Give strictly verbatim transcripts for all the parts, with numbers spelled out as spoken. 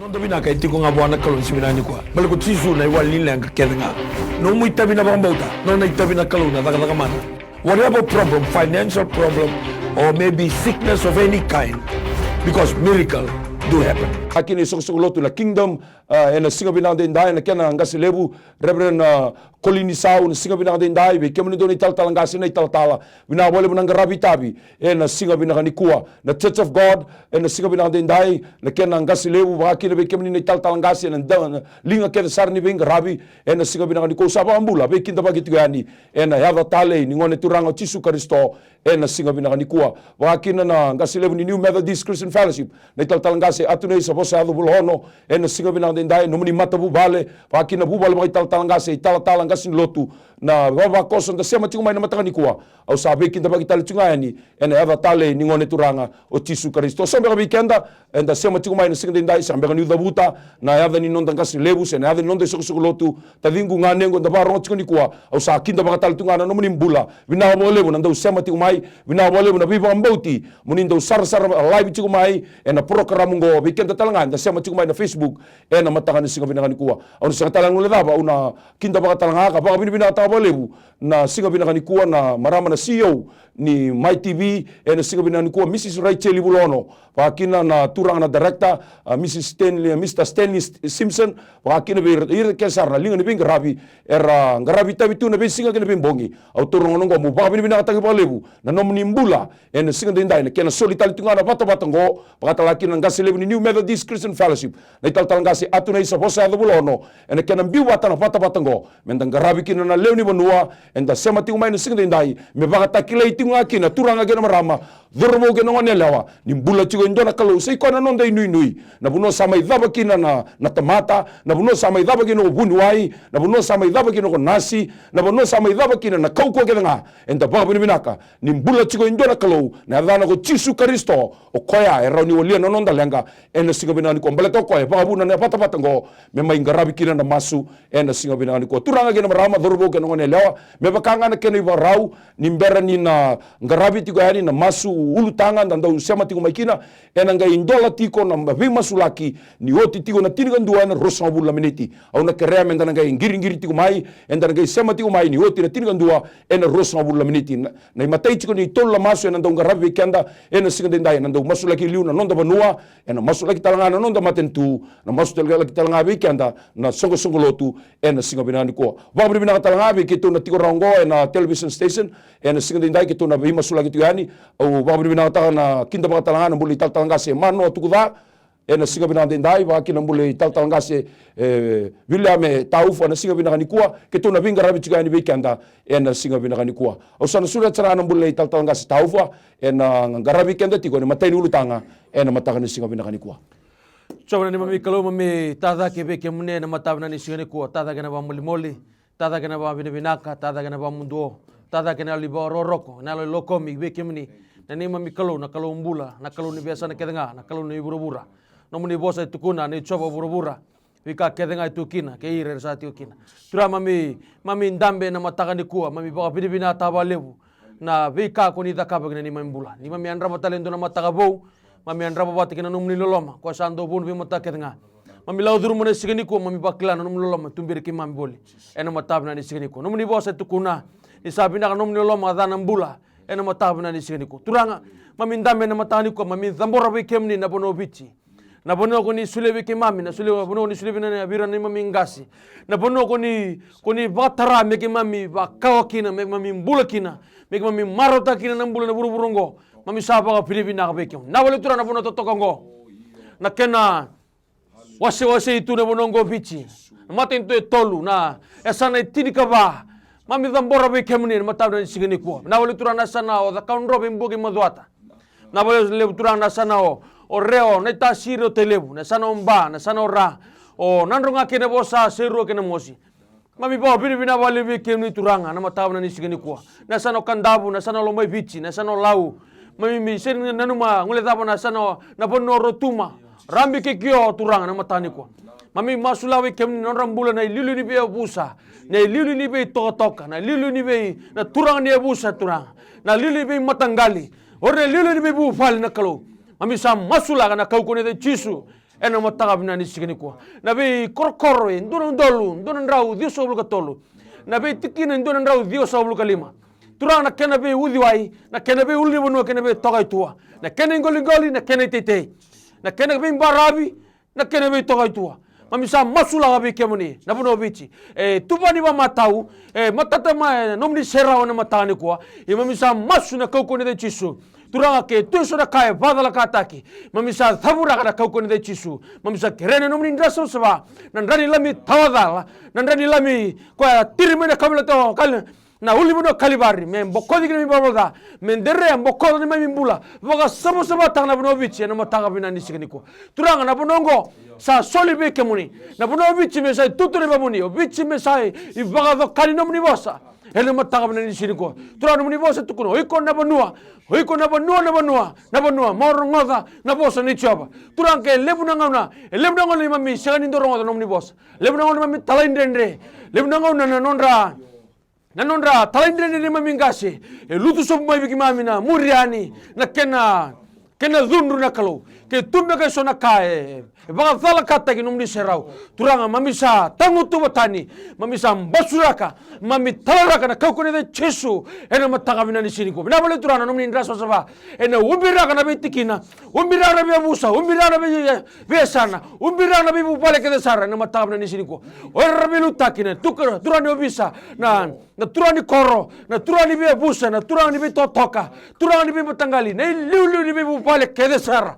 Noda vinaka e tiko ga vua na Kalou ni siga vinaka nikua. Baleta ko Jisu na iwali ni leqa kece ga. Nomu itavi na vakabauta, nona itavi na Kalou na cakacaka mana. Whatever problem, financial problem, or maybe sickness of any kind, because miracle do happen. Aki ni soqosoqo lotu na Kingdom, ah, ena siga vinaka daidai, na kena qase levu, Reverend, ah, Kolini Sau, na siga vinaka daidai, vei kemuni dou na italatala qase, na italatala. Vinaka vakalevu na qaravi itavi ena siga vinaka nikua. Na Church of God, ena siga vinaka daidai, na kena qase levu, vakakina vei kemuni na italatala qase, ena da-, na liga kece sara ni veiqaravi, ena siga vinaka nikua. Au sa vakabula, veikidavaki tiko yani ena yaca talei ni Gone Turaga o Jisu Karisito, ena siga vinaka nikua. Vakakina na qase levu ni New Methodist Christian Fellowship, na italatala qase Atunei Savosa Yaco Vulaono, ena siga vinaka daidai, nomuni matavuvale, vakakina vuvale vakaitalatala qase, italatala qase ni lotu, na vavakoso da sema tiko mai na mataka nikua. Au sa veikidavaki tale tiko ga yani ena yaca talei ni Gone Turaga o Jisu Karisito. Sa beka vei keda eda sema tiko mai na siga daidai, sa beka niu cavuta na yaca ni noda qase levu se na yaca ni noda isoqosoqo lotu, taciqu, ganequ, eda vakarogo tiko nikua. Au sa kidavaka tale tu ga na nomuni bula. Vinaka vakalevu na dau sema tiko mai. Vinaka vakalevu na veivakabauti mo ni dau sarasara live tiko mai ena porokaramu oqo. Vei keda tale ga eda sema tiko mai na Facebook ena mataka ni siga vinaka nikua. Au na sega tale ga ni guilecava, au na kidavaka tale ga ka vakavinavinakataka vakalevu na siga vinaka nikua na marama na C E O ni Mai T V ena siga vinaka nikua, Mrs Rachel Vulaono. Vakakina na turaga na director, ah, Mrs Stanley, Mr Stanley Simpson. Vakakina vei ira kece sara na liga ni veiqaravi era qaravi itavi tu na veisiga kei na veibogi. Au taura na gauna oqo meu vakavinavinakataki vakalevu na nomuni bula ena siga daidai, na kena soli tale tu ga na vatavata oqo, vakatalega kina na qase levu ni New Methodist Christian Fellowship, na italatala qase Atunei Savosa Yaco Vulaono, ena kena biu vata na vatavata oqo, meda qaravi kina na lewe ni vanua eda sema tiko mai na siga daidai, me vakatakilai tiko ga kina turaga kei na marama, cauravou kei na goneyalewa, ni bula tiko e dua na Kalou, sa i koya na noda inuinui. Na vanua sa mai cava kina na, na tamata, na vanua sa mai cava kina ko vuniwai, na vanua sa mai cava kina ko nasi, na vanua sa mai cava kina na kaukauwa kece ga, eda vakavinavinaka ni bula tiko e dua na Kalou, na yacana ko Jisu Karisito, o koya e rawa ni walia na noda leqa ena siga vinaka nikua. Baleta o koya e vakavuna na vatavata oqo me mai qaravi kina na masu ena siga vinaka nikua. Turaga kei na marama, cauravou kei na goneyalewa, me vaka ga na kena ivakarau, ni bera ni na qaravi tiko yani na masu ulutaga da dau sema tiko mai kina, ena qai dola tiko na veimasulaki ni oti tiko na tinikadua ena ruasagavulu na miniti. Au na kerea meda na qai qiriqiri tiko mai, eda na qai sema tiko mai ni oti na tinikadua ena ruasagavulu na miniti. Na, na imatai tiko ni tolu na masu ena dau qaravi vei keda ena siga daidai, ena dau masulaki e liu na noda vanua, ena masulaki tale ga na noda matanitu, na masulaki tale ga vei keda na soqosoqo lotu ena siga vinaka nikua. Vakavinavinaka tale ga vei keitou na tiko rawa oqo ena television station ena siga daidai, keitou na veimasulaki tiko yani. Au vakavinavinakataka na kidavaka tale ga na bula i talatala qase Manoa Tukuca ena siga vinaka daidai, vakakina na bula i talatala qase, e, Viliame Taufa ena siga vinaka nikua, keitou na veiqaravi tiko yani vei keda ena siga vinaka nikua. Au sa na sureta sara ga na bula i talatala qase Taufa ena qaravi keda tiko ena imatai ni ulutaga ena mataka ni siga vinaka nikua. Jiova na neimami Kalou, mami tacake vei kemuni ena mataka vinaka ni siga nikua, tacake na vakamolimoli, tacake na vakavinavinaka, tacake na vakamuduo, tacake na yalo ni vakarokoroko, na yalo ni lokomi vei kemuni. Na neimami Kalou, na Kalou bula, na Kalou ni veiyasana kece ga, na Kalou ni vuravura. Nomuni vosa e tukuna, nei Jiova o vuravura, veika kece ga e tu kina kei ira era sa tiko kina. Turaga, mami, mami dabe ena mataka nikua, mami vakavinavinakataka vakalevu na veika ko ni cakava ki na neimami bula. Ni mami yadrava tale e dua na mataka vou, mami yadrava vata kei na nomuni loloma ko sa dau vou na veimataka kece ga. Mami lako curuma na siga nikua, mami vakila na nomuni loloma e tuberi keimami voli ena mataka vinaka ni siga nikua. Nomuni vosa e tukuna ni sa vinaka na nomuni loloma ka ca na bula ena mataka vinaka ni siga nikua. Turaga, mami dabe ena mataka nikua, mami cabora vei kemuni na vanua o Viti. Na vanua ko ni solia vei keimami, na solia, vanua ko ni solia vei na, vei ira na neimami qase. Na vanua ko ni, ko ni vakatara me keimami vakawa kina, me keimami bula kina, me keimami marautaka kina na bula ena vuravura oqo. Mami sa vakavinavinaka vei kemuni. Vinaka vakalevu Turaga na vanua totoka oqo. Na kena wasewasei tu na vanua oqo o Viti. Na matanitu e tolu, na yasana e tinikava. Mami cabora vei kemuni ena mataka vinaka ni siga nikua. Vinaka vakalevu Turaga na yasana o Cakaudrove, Buque, Macuata. Vinaka vakalevu Turaga na yasana o, o Reo, Naitasiri, Otailevu, na yasana o Ba, na yasana o Ra, o Nadroga kei Navosa, Serua kei Namosi. Mami vakavinavinaka vakalevu vei kemuni Turaga na mataka vinaka ni siga nikua. Na yasana o Kadavu, na yasana o Lomaiviti, na yasana o Lau. Mami, mami sega ni nanuma guilecava na yasana o, na vanua o Rotuma, Rabi kei Kio Turaga na mataka nikua. Mami masulaka vei kemuni na nodra bula na iliuliu ni veiyavusa, na iliuliu ni veitokatoka, na iliuliu ni vei, na turaga ni yavusa Turaga, na iliuliu ni veimataqali, o ira na iliuliu ni veivuvale na Kalou. Mami sa masulaka ena kaukauwa ni yaca i Jisu. Ena mataka vinaka ni siga nikua, na veikorokoro e dua na udolu dua na drau ciwasagavulu ka tolu, na veitikina e dua na drau ciwasagavulu ka lima. Turaga, na kena veiuciwai, na kena veiulunivanua, kena veitokaitua, na kena iqoliqoli, na kena iteitei, na kena veibaravi, na kena veitokaitua. Mami sa masulaka vei kemuni na vanua o Viti. E tuvani vamatau, e matata mai na nomuni serau ena mataka nikua. Ia mami sa masu na kaukauwa ni yaca i Jisu. Turaga, ke tu eso na ka e vakacalakataki, mami sa cavuraka na kaukauwa ni yaca i Jisu. Mami sa kerea na nomuni dra savasava, na dra ni Lami tawacala, na dra ni Lami koya tiri mai na kauveilatai, na ulunivanua o Kalivari, me bokoci kina na ivalavala ca, me dere, bokoca na neimami bula, vakasavasavataka na vanua o Viti ena mataka vinaka ni siga nikua. Turaga, na vanua oqo sa soli vei kemuni. Na vanua o Viti me sa itutu na ivakavuvuli, o Viti me sa ivakacokani nomuni vosa ena mataka vinaka ni siga nikua. Turaga, nomuni vosa e tukuna, o iko na vanua, o iko na vanua, na vanua, na vanua, mo rogoca na vosa nei Jiova. Turaga, ke levu na gauna, e levu na gauna neimami sega ni dau rogoca nomuni vosa. Levu na gauna neimami talaidredre. Levu na gauna na nodra na nodra talaidredre neimami qase e lutu sobu mai vei keimami na muri yani na kena, kena cudru na Kalou. Ke tu beka eso na ka e, e vakacalakataki nomuni serau, Turaga, mami sa tagutuvatani, mami sa basuraka, mami talaraka na kaukauwa ni yaca i Jisu ena mataka vinaka ni siga nikua. Vinaka vakalevu Turaga na nomuni dra savasava, ena ubiraka na veitikina, ubiraka na veiyavusa, ubiraka na vei, veiyasana, ubiraka na veivuvale kece sara ena mataka vinaka ni siga nikua. O ira era veiliutaki, na tuka, turaga ni ovisa, na na turaga ni koro, na turaga ni veiyavusa, na turaga ni veitotoka, turaga ni veimataqali, na iliuliu ni veivuvale kece sara.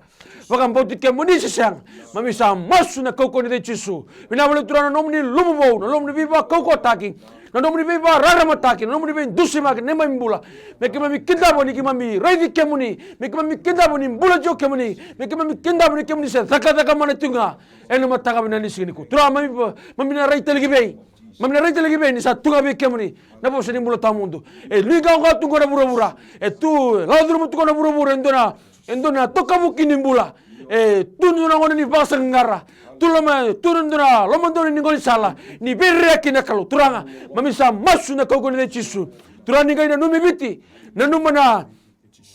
Vakabauti kemuni se sega, mami sa masu na kaukauwa ni yaca i Jisu. Vinaka vakalevu Turaga na nomuni luvu vou, na nomuni veivakaukauwataki, na nomuni veivakararamataki, na nomuni veidusimaki na neimami bula. Me keimami kidava ni keimami raici kemuni, me keimami kidava ni bula tiko kemuni, me keimami kidava ni kemuni se cakacaka mana tiko ga ena mataka vinaka ni siga nikua. Turaga, mami, mami na rai tale ki vei? Mami na rai tale ki vei ni sa tu ga vei kemuni na vosa ni bula tawamudu? E liga oqo tu qo na vuravura. E tu, e lako curuma tu qo na vuravura e dua na, e dua na tokavuki ni bula. E tu dua na gauna ni vakasaqaqara. Tu loma, tu na dua na lomadonu ni gaunisala ni veirereki na Kalou. Turaga, mami sa masu na kaukauwa ni yaca i Jisu. Turaga, ni qai nanumi Viti, nanuma na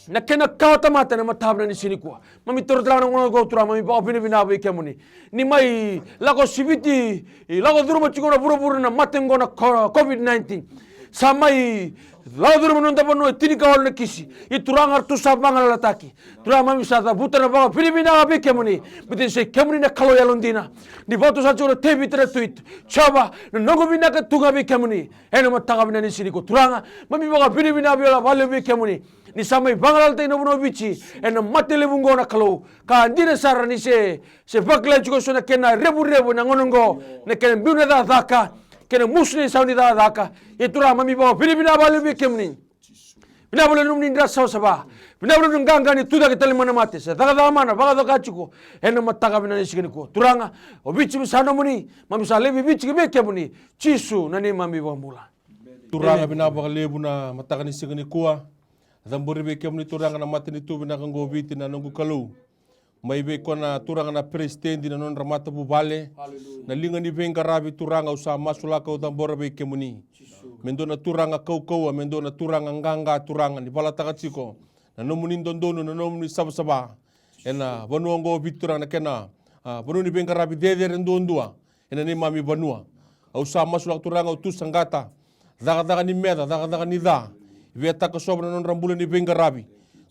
na kena kawatamata ena mataka vinaka ni siga nikua. Mami taura tale ga na gauna oqo Turaga, mami vakavinavinaka vei kemuni. Ni mai lako siviti, i lako curuma tiko na vuravura na mate oqo na ko-, COVID nineteen. Sa mai lako curuma na noda vanua e tinikawalu na kisi. Ia Turaga, ratou sa vagalalataki. Turaga, mami sa cavuta na vakavinavinaka vei kemuni. Baleta ni sa i kemuni na Kalou yalodina. Ni vakatusa tiko na Tevita na tui, Jiova, na noqu vinaka tu ga vei kemuni ena mataka vinaka ni siga nikua. Turaga, mami vakavinavinaka vakalevu vei kemuni. Ni sa mai vagalalataki na vanua o Viti ena mate levu oqo na Kalou. Ka dina sara ni se, se vakilai tiko eso na kena revurevu ena gauna oqo, na kena biu na cakacaka, kena musu na isau ni cakacaka. Ia Turaga, mami vakavinavinaka vakalevu vei kemuni. Vinaka vakalevu na nomuni dra savasava. Vinaka vakalevu na qaqa ni tucake tale mai na mate, se cakacaka mana vakacaka tiko ena mataka vinaka ni siga nikua. Turaga, o Viti me sa nomuni, mami sa laivi Viti ki vei kemuni. Jisu na neimami iVakabula. Turaga, vinaka vakalevu na mataka ni siga nikua. Cabori vei kemuni Turaga na matanitu vinaka oqo o Viti na noqu Kalou. Mai vei koya na Turaga na peresitedi, na nodra matavuvale, na liga ni veiqaravi Turaga, au sa masulaka, au cabora vei kemuni. Me dua na Turaga kaukauwa, me dua na Turaga qaqa Turaga, ni valataka tiko na nomuni dodonu, na nomuni savasava ena vanua oqo o Viti Turaga, na kena, a, vanua ni veiqaravi cecere duadua ena neimami vanua. Au sa masulaka Turaga, au tu saqata cakacaka ni meca, cakacaka ni ca, via takosova na nodra bula ni veiqaravi.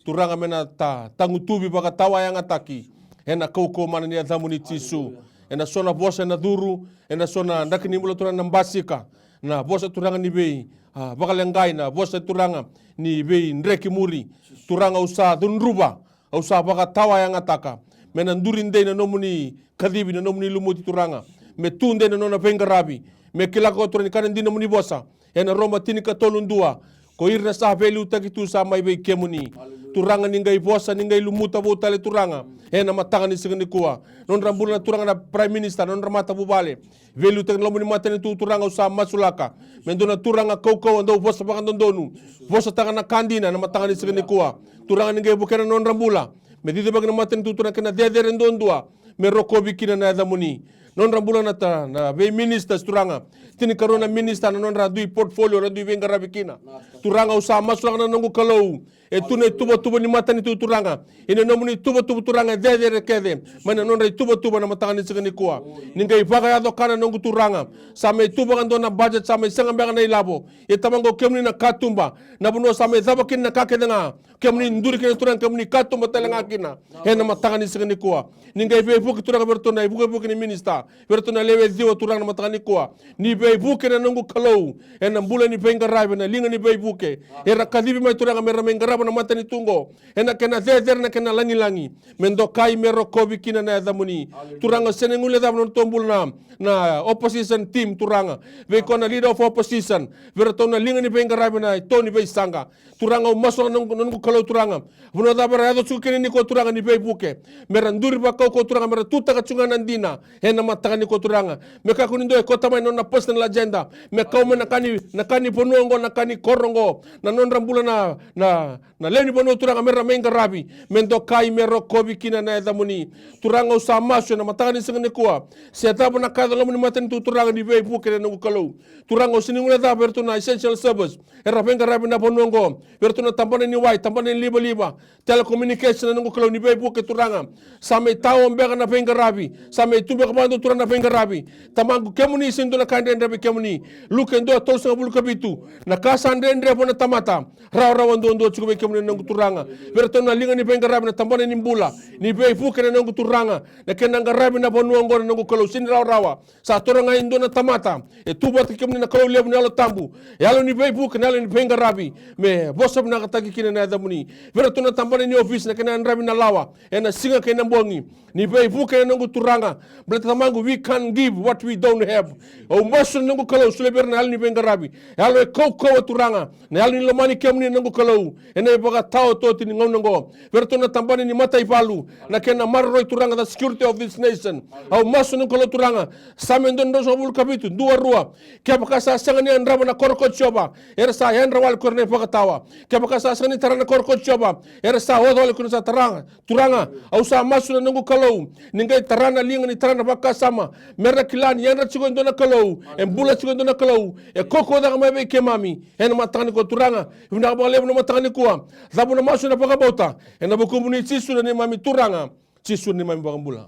Turaga, me na ta-, tagutuvi vakatawayagataki ena kaukauwa mana ni yacamuni Jisu. Ena so na vosa ena curu, ena so na draki ni bula Turaga na basika, na vosa Turaga ni vei, a, vakaleqai, na vosa Turaga ni veidre ki muri. Turaga, au sa cudruva, au sa vakatawayagataka. Me na duri dei na nomuni kacivi, na nomuni lumuti Turaga. Me tu dei na nona veiqaravi. Me kila ko Turaga ni ka na dina nomuni vosa ena Roma tinikatolu dua, ko ira na sa veiliutaki tu sa mai vei kemuni. Turaga, ni qai vosa, ni qai lumuta vou tale Turaga ena mataka ni siga nikua. Nodra bula na Turaga na Prime Minister, na nodra matavuvale, veiliutaki na loma ni matanitu Turaga, au sa masulaka me dua na Turaga kaukauwa, dau vosa vakadodonu, vosataka na ka dina na mataka ni siga nikua. Turaga, ni qai vukea na nodra bula me cicivaki na matanitu Turaga kei na cecere duadua, me rokovi kina na yacamuni. Nodra bula na ta-, na vei ministers Turaga, tinikarua na minister, na nodra dui portfolio, ra dui veiqaravi kina. Turaga, au sa masulaka na noqu Kalou, E tu na ituvatuva ni matanitu, Turaga. Ena nomuni ituvatuva, Turaga, e cecere kece mai na nodra ituvatuva na mataka ni siga nikua. Ni qai vakayaco ka na noqu Turaga, sa mai tu vakadua na budget, sa mai sega beka na ilavo. Ia Tamaqu, o kemuni na katuba, na vanua sa mai cava kina na ka kece ga. Kemuni duri kina, Turaga, kemuni katuba tale ga kina ena mataka ni siga nikua. Ni qai veivuke, Turaga, vei iratou na ivukevuke ni minista, vei iratou na lewe ciwa, Turaga, na mataka nikua. Ni veivuke, na noqu Kalou, ena bula ni veiqaravi, na liga ni veivuke. Era kacivi mai, Turaga, me ra mai qarava na matanitu oqo ena kena cecere, na kena lagilagi, me dokai, me rokovi kina na yacamuni. Turaga, sega ni guilecava na nodratou bula na, na opposition team, Turaga. Vei koya na leader of opposition, vei iratou na liga ni veiqaravi, na ito ni veisaqa. Turaga, au masu na noqu, na noqu Kalou, Turaga. Vanua cava era yaco tiko kina nikua, Turaga, ni veivuke, me ra duri vakaukauwa, Turaga, me ra tutaka tiko ga na dina ena mataka nikua, Turaga. Me kakua ni dua e kauta mai na nona personal agenda me kau mai na ka ni, na ka ni vanua oqo, na ka ni koro oqo, na nodra bula na, na, na lewe ni vanua, Turaga, me ra mai qaravi, me dokai, me rokovi kina na yacamuni. Turaga, au sa masu ena mataka ni siga nikua, se cava na ka e yaco e loma ni matanitu, Turaga, ni veivuke, na noqu Kalou. Turaga, au sega ni guilecava vei iratou na essential service era veiqaravi na vanua oqo, vei iratou na tabana ni wai, tabana ni livaliva, telecommunication, na noqu Kalou, ni veivuke, Turaga. Sa mai tao beka na veiqaravi, sa mai tu beka vakadua, Turaga, na veiqaravi. Tamaqu, kemuni, sega ni dua na ka e dredre vei kemuni. Luke dua, tolusagavulu ka vitu. Na ka sa dredre vua na tamata, rawarawa duadua tiko vei kemuni, na noqu Turaga. Vei iratou na liga ni veiqaravi, na tabana ni bula, ni veivuke, na noqu Turaga. Na kena qaravi na vanua oqo, na noqu Kalou, sega ni rawarawa. Sa taura ga e dua na tamata e tu vata kei kemuni, na Kalou levu, na Yalo Tabu, Yalo ni veivuke, na Yalo ni veiqaravi, me vosa vinakataki kina na yacamuni. Vei iratou na tabana ni ofisi, na kena yadravi na lawa ena siga kei na bogi, ni veivuke, na noqu Turaga. Baleta, Tamaqu, we can't give what we don't have. Au masu, na noqu Kalou, solia vei ira na yalo ni veiqaravi, yalo e kaukauwa, Turaga, na yalo ni lomani kemuni, na noqu Kalou, ena ivakataotioti ni gauna oqo. Vei iratou na tabana ni mataivalu, na kena maroroi, Turaga, the security of this nation. Au masu, na noqu Kalou, Turaga. Same dua, drau sagavulu ka vitu, dua, rua. Kevaka sa sega ni yadrava na koro ko Jiova, era sa yadra wale ko ira na ivakatawa. Kevaka sa sega ni tara na koro ko Jiova, era sa oca wale ko ira na sa tara. Turaga, au sa masu, na noqu Kalou, ni qai tara na liga ni tara na vakasama, me ra kila ni yadra tiko e dua na Kalou, e bula tiko e dua na Kalou e kaukauwa cake mai vei keimami. Ena mataka nikua, Turaga, vinaka vakalevu na mataka nikua. Cavu na masu ena vakabauta ena vukumuni Jisu na neimami Turaga, Jisu na neimami iVakabula.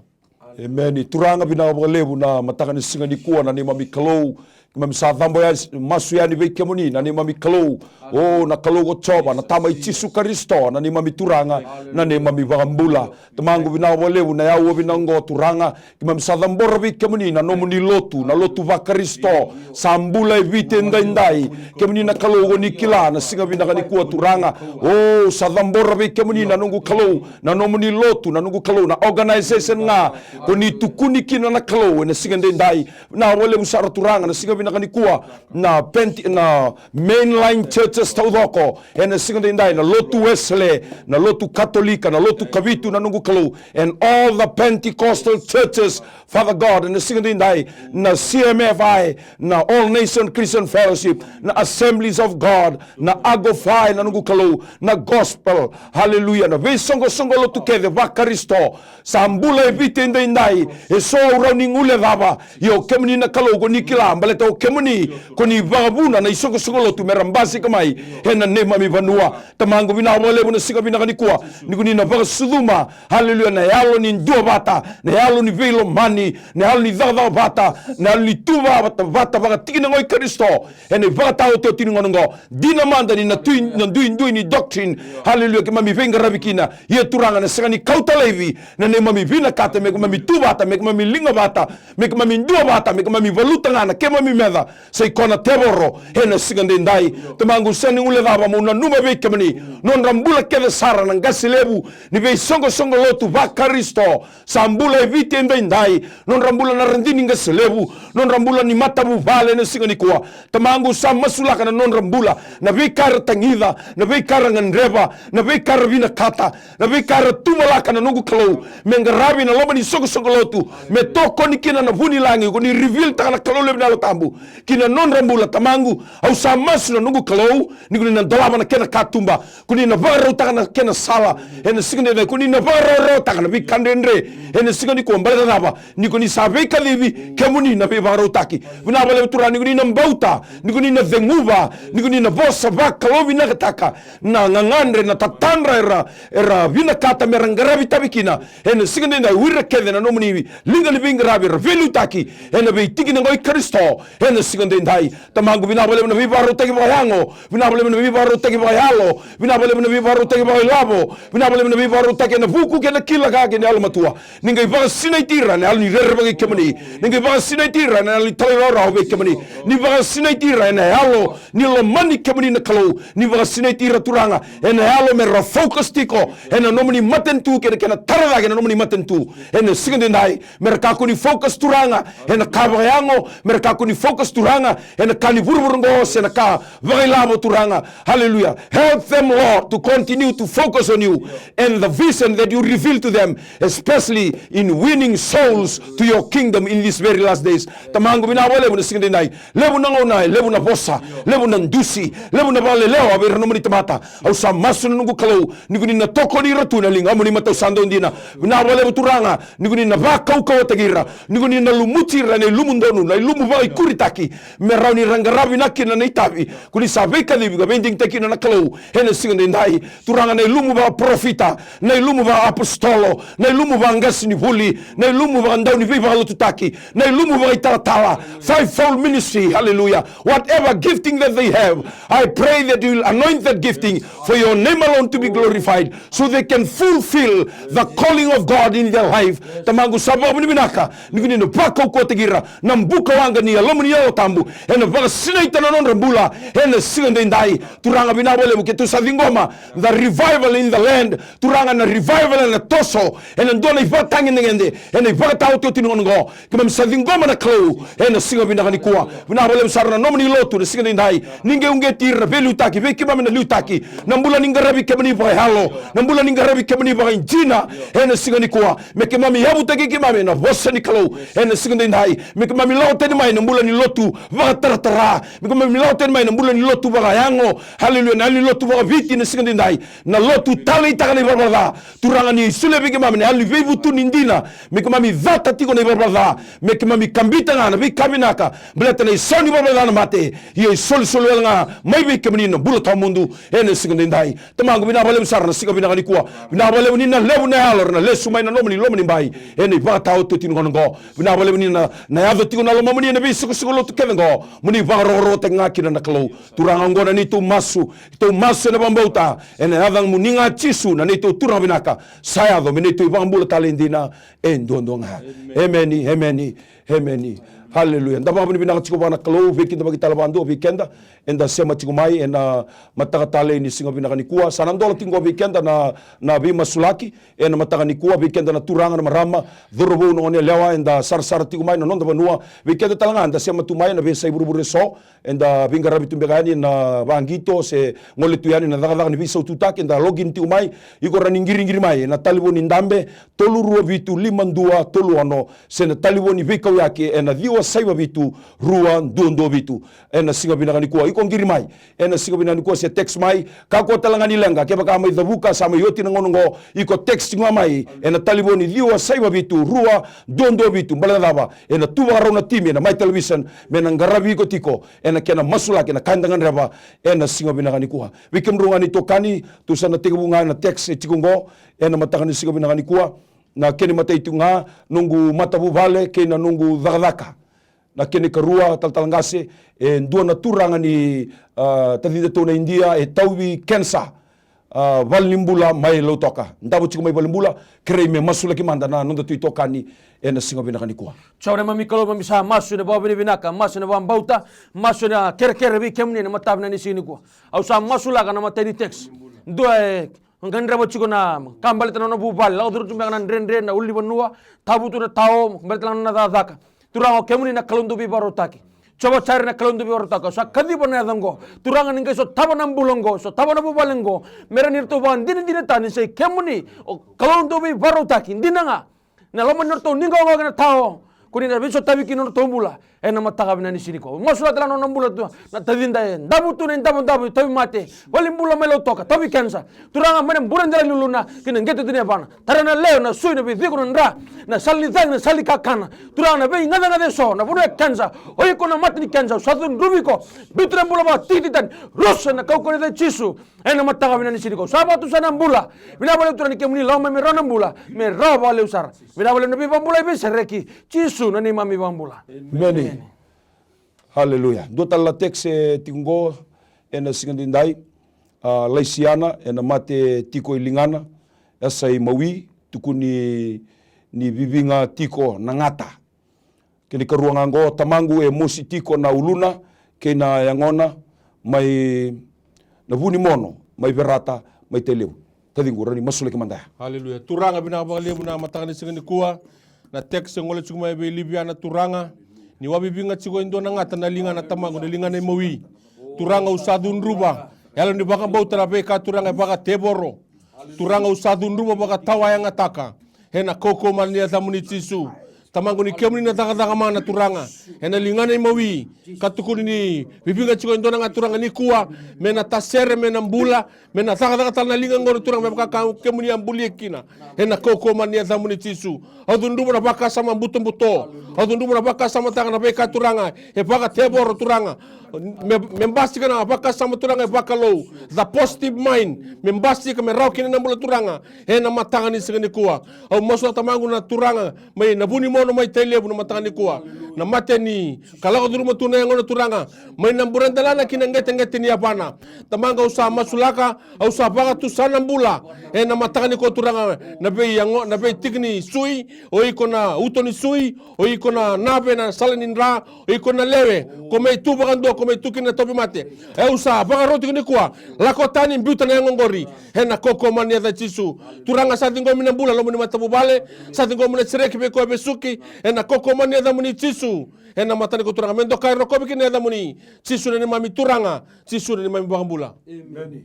Emeni. Turaga, vinaka vakalevu na mataka ni siga nikua, na neimami Kalou. Keimami sa cabo ya, masu yani vei kemuni, na neimami Kalou. O na Kalou ko Jiova, na Tama i Jisu Karisito, na neimami Turaga, na neimami iVakabula. Tamaqu, vinaka vakalevu na aua vinaka oqo, Turaga. Keimami sa cabora vei kemuni na nomuni lotu, na lotu vaKarisito sa bula e Viti edaidai. Kemuni na Kalou, ko ni kila na siga vinaka nikua, Turaga. O, sa cabora vei kemuni, na noqu Kalou, na nomuni lotu, na noqu Kalou, na organization ga ko ni tukuni kina, na Kalou, ena siga edaidai. Vinaka vakalevu sara, Turaga, na siga vinaka nikua, na Penti-, na mainline churches taucoko ena siga edaidai, na lotu Wesele, na lotu Katolika, na lotu Kavitu, na noqu Kalou, and all the Pentecostal churches, Father God, ena siga edaidai, na C M F I, na All Nation Christian Fellowship, na Assemblies of God, na Agofae, na noqu Kalou, na Gospel, haleluya, na veisoqosoqo lotu kece vaKarisito sa bula e Viti edaidai. Eso au rawa ni guilecava, ia o kemuni na Kalou, ko ni kila, baleta o kemuni ko ni vakavuna na isoqosoqo lotu me ra basika mai ena neimami vanua. Tamaqu, vinaka vakalevu na siga vinaka nikua, ni ko ni na vakasucuma, haleluya, na yalo ni duavata, na yalo ni veilomani, na yalo ni cakacaka vata, na yalo ni tu vata, vata vakatikina qo i Karisito ena ivakataotioti ni gauna oqo. Dina mada ni na tui, na duidui ni doctrine, haleluya, keimami veiqaravi kina. Ia, Turaga, na sega ni kauta laivi na neimami vinakata me keimami tu vata, me keimami liga vata, me keimami dua vata, me keimami valuta ga na keimami meca. Sa i koya na tevoro ena siga edaidai. Tamaqu, sega ni guilecava, meu nanuma vei kemuni nodra bula kece sara na qase levu ni veisoqosoqo lotu vaKarisito sa bula e Viti edaidai, nodra bula na radini qase levu, nodra bula ni matavuvale ena siga nikua. Tamaqu, sa masulaka na nodra bula, na veika era tagica, na veika era gadreva, na veika era vinakata, na veika era tuvalaka, na noqu Kalou, me qaravi ena loma ni soqosoqo lotu, me tokoni kina na vu ni lagi, ko ni reveal-taka, na Kalou levu, na Yalo Tabu, ki na nodra bula. Tamaqu, au sa masu, na noqu Kalou, ni ko ni na dolava na kena katuba, ko ni na vakarautaka na kena sala ena siga edaidai, ko ni na vakarawarawataka na veika dredre ena siga nikua. Baleta na cava? Ni ko ni sa veikacivi, kemuni na veivakarautaki. Vinaka vakalevu Turaga, ni ko ni na bauta, ni ko ni na ceguva, ni ko ni na vosa vakalovinakataka na gagadre, na tatadra era, era vinakata me ra qaravi tavi kina. Ena siga daidai, o ira kece na nomuni liga ni veiqaravi era veiliutaki ena veitikina oqo i Karisito. Ena siga daidai, Tamaqu, vinaka vakalevu na veivakarautaki vakayago, vinaka vakalevu na veivakarautaki vakayalo, vinaka vakalevu na veivakarautaki vakailavo, vinaka vakalevu na veivakarautaki ena vuku kei na kila ka kei na yalomatua. Ni qai vakasinaiti ira ena yalo ni rerevaki kei kemuni. Ni qai vakasinaiti ira ena yalo ni talairawarawa vei kemuni. Ni vakasinaiti ira ena yalo ni lomani kemuni na Kalou. Ni vakasinaiti ira Turaga ena yalo me ra focus tiko ena nomuni matanitu kei na kena tara cake na nomuni matanitu. Ena siga daidai, me ra kakua ni focus Turaga ena ka vakayago, me ra kakua ni focus Turaga ena ka ni vuravura oqo se na ka vakailavo Turaga. Hallelujah. Help them, Lord, to continue to focus on you and the vision that you reveal to them, especially in winning souls to your kingdom in these very last days. Tamaqu, vinaka vakalevu na siga daidai. Levu na gauna, levu na vosa, levu na dusi, levu na vakalelewa vei ira na nomuni tamata. Au sa masu na noqu Kalou, ni ko ni na tokoni ira tu na ligamuni matau sa dau dina. Vinaka vakalevu Turaga, ni ko ni na vakaukauwataki ira, ni ko ni na lumuti ira ena ilumu donu, na ilumu vakaikuritaki, me rawa ni ra qaravi na kina na itavi ko ni sa veikacivi ka veidigitaki kina na Kalou. Ena siga daidai, Turaga, na ilumu vakaparofita, na ilumu vakaapositolo, na ilumu vakaqasenivuli, na ilumu vakadauniveivakalotutaki, na ilumu vakaitalatala, fivefold ministry, hallelujah. Whatever gifting that they have, I pray that you will anoint that gifting for your name alone to be glorified, so they can fulfill the calling of God in their life. Tamaqu, sa vakavinavinaka ni ko ni na vakaukauwataki ira, na buka waqa ni Yalomuni Yalo Tabu ena vakasinaita na nodra bula ena siga daidai. Turaga, vinaka vakalevu, keitou sa ciqoma the revival in the land. Turaga, na revival ena toso ena dua na ivakatagedegede, ena ivakataotioti ni gauna oqo. Keimami sa ciqoma na Kalou ena siga vinaka nikua. Vinaka vakalevu sara na nomuni lotu na siga daidai. Ni qai uqeti ira na veiliutaki vei keimami na liutaki, na bula ni qaravi kemuni vakayalo, na bula ni qaravi kemuni vakaidina ena siga nikua. Me keimami yavutaki keimami ena vosa ni Kalou ena siga daidai. Me keimami lako tani mai na bula ni lotu vakataratara. Me keimami lako tani mai na bula ni lotu vakayago. Haleluya. Na yalo ni lotu vakaviti na siga daidai. Na lotu taleitaka na ivalavala ca. Turaga, ni solia vei keimami na yalo ni veivutuni dina, me keimami cata tiko na ivalavala ca, me keimami kabita ga na veika vinaka, baleta na isau ni valavala ca na mate, ia isolisoli wale ga mai vei kemuni na bula tawamudu ena siga daidai. Tamaqu, vinaka vakalevu sara na siga vinaka nikua. Vinaka vakalevu ni na levu na yalo era na lesu mai na loma ni loma ni bai ena ivakataotioti ni gauna oqo. Vinaka vakalevu ni na, na yaco tiko na lomamuni ena veisikosiko lotu kece oqo, mo ni vakarokorokotaki ga kina na Kalou. Turaga, oqo na neitou masu, tou masu ena vakabauta ena yacamuni ga Jisu, na neitou Turaga vinaka, sa yaco me neitou iVakabula talei dina e duadua ga. Emeni, emeni, emeni. Haleluya. Da vakavinavinaka tiko vua na Kalou, veikidavaki tale vakadua vei keda eda sema tiko mai ena mataka talei ni siga vinaka nikua. Sa na dola tiko vei keda na, na veimasulaki ena mataka nikua, vei keda na turaga, na marama, cauravou, na goneyalewa eda sarasara tiko mai na noda vanua, vei keda tale ga eda sema tu mai ena veiyasai vuravura eso, eda veiqaravi tu beka yani ena vaqito se gole tu yani ena cakacaka ni veisaututaki, eda login tiko mai. Iko rawa ni qiriqiri mai ena talevoni dabe tolu rua vitu lima dua tolu ono, se na talevoni veikauyaki ena ciwa saiva vitu rua dua dua vitu. Ena siga vinaka nikua, iko qiri mai ena siga vinaka nikua se text mai. Kakua tale ga ni leqa, kevaka mai Cavuka sa mai oti na gauna oqo, iko text ga mai ena talevoni ciwa saiva vitu rua dua dua vitu. Baleta na cava? Ena tu vakarau na timi ena Mai Television me na qaravi iko tiko ena kena masulaki na ka eda gadreva ena siga vinaka nikua. Vei kemudrau ga na itokani, tou sa na tekivu ga ena text e tiko oqo ena mataka ni siga vinaka nikua. Na kena imatai tiko ga, noqu matavuvale kei na noqu cakacaka. Na kena ikarua, talatala qase, e dua na turaga ni, a, tacidatou na Idia e tauvi kenisa, a, valenibula mai Lautoka. Davo tiko mai valenibula, kerei me masulaki mada na nodatou itokani ena siga vinaka nikua. Jiova na neimami Kalou, keimami sa masu ena vakavinavinaka, masu ena vakabauta, masu ena kerekere vei kemuni ena mataka vinaka ni siga nikua. Au sa masulaka na imatai ni text. Dua e gadreva tiko na ka baleta na nona vuvale, lako curu tu beka na dredre, na ulunivanua, tavutu na tao, baleta na nona cakacaka. Turaga, o kemuni na Kalou dau veivakarautaki. Jiova Jaire na Kalou dau veivakarautaki. Au sa kaciva na yaca oqo. Turaga, ni qai sotava na bula oqo, sotava na vuvale oqo, me rawa ni ratou vakadinadinataka ni sa i kemuni, o Kalou dau veivakarautaki. Dina ga, na loma ni nodratou ni qawaqawa kei na tao, Ko ni na veisotavi kina nodratou bula ena mataka vinaka ni siga nikua. Masulaka tale ga na nona bula tu na tacida e davo tu na idavodavo, tauvimate, valenibula mai Lautoka, tauvi kenisa. Turaga, mai na bure dela ni uluna kei na qeteqete ni yavana. Tara na lewe, na sui, na veiciko, na dra, na sala ni cagi, na sala ni kakana. Turaga, na veigacagaca eso, na vanua e kenisa, o iko na mata ni kenisa, au sa cudruvi iko. Biuta na bula vakatikitiki tani, rusa na kaukauwa ni yaca i Jisu. Ena mataka vinaka ni siga nikua, au sa vakatusa na bula. Vinaka vakalevu Turaga ni kemuni lako mai me rawa na bula, me rawa vakalevu sara. Vinaka vakalevu na veivakabulai veisereki. Jisu na neimami iVakabula. Emeni. Haleluya. Dua tale na text e tiko qo ena siga edaidai. A, Laisiana, ena mate tiko i ligana, yasa i Maui, tukuni ni viviga tiko na gata. Kena ikarua ga qo, tamaqu e mosi tiko na uluna kei na yagona mai na Vunimono, mai Verata, mai Tailevu. Taciqu, rawa ni masulaki mada ya. Aleluya. Turaga, vinaka vakalevu na mataka ni siga nikua. Na text e gole tiko mai vei Liviana, Turaga. Ni waviviga tiko e dua na gata na ligana, tamaqu, na ligana i Maui. Turaga, au sa cudruva. Yalo ni vakabauta na veika, Turaga, e vakatevoro. Turaga, au sa cudruva vakatawayagataka ena kaukauwa mana ni yacamuni Jisu. Tamaqu, ni kemuni na cakacaka mana, Turaga, ena ligana i Maui. Ka tukuni ni viviga tiko e dua na gata, Turaga, nikua, me na tasere, me na bula, me na cakacaka tale na liga qori, Turaga, me vaka ka kemuni a bulia kina. Ena kaukauwa mana ni yacamuni Jisu. Au cudruva na vakasama butobuto. Au cudruva na vakasamataka na veika, Turaga, e vakatevoro, Turaga. Me, me basika na vakasama, Turaga, e vakalou. The positive mind. Me basika, me rawa kina na bula, Turaga, ena mataka ni siga nikua. Au masulaka, tamaqu, na Turaga mai na Vunimono, mai Tailevu, na mataka nikua. Na mate ni ka lako curuma tu na yagona, Turaga, mai na bure delana ki na qeteqete ni yavana. Tamaqu, au sa masulaka, au sa vakatusa na bula ena mataka nikua, Turaga, na veiyago, na veitiki ni sui, o iko na uto ni sui, o iko na nave, na sala ni dra, o iko na lewe, ko mai tu vakadua, ko mai tu kina na tauvimate. E, au sa vakaroti iko nikua, lako tani, biuta na yago qori ena kaukauwa mana ni yaca i Jisu. Turaga, sa ciqomi na bula loma ni matavuvale, sa ciqomi na sereki vei koya e vesuki, ena kaukauwa mana ni yacamuni Jisu. Ena mataka nikua, Turaga, me dokai, rokovi kina na yacamuni Jisu, na neimami Turaga, Jisu na neimami iVakabula. Emeni.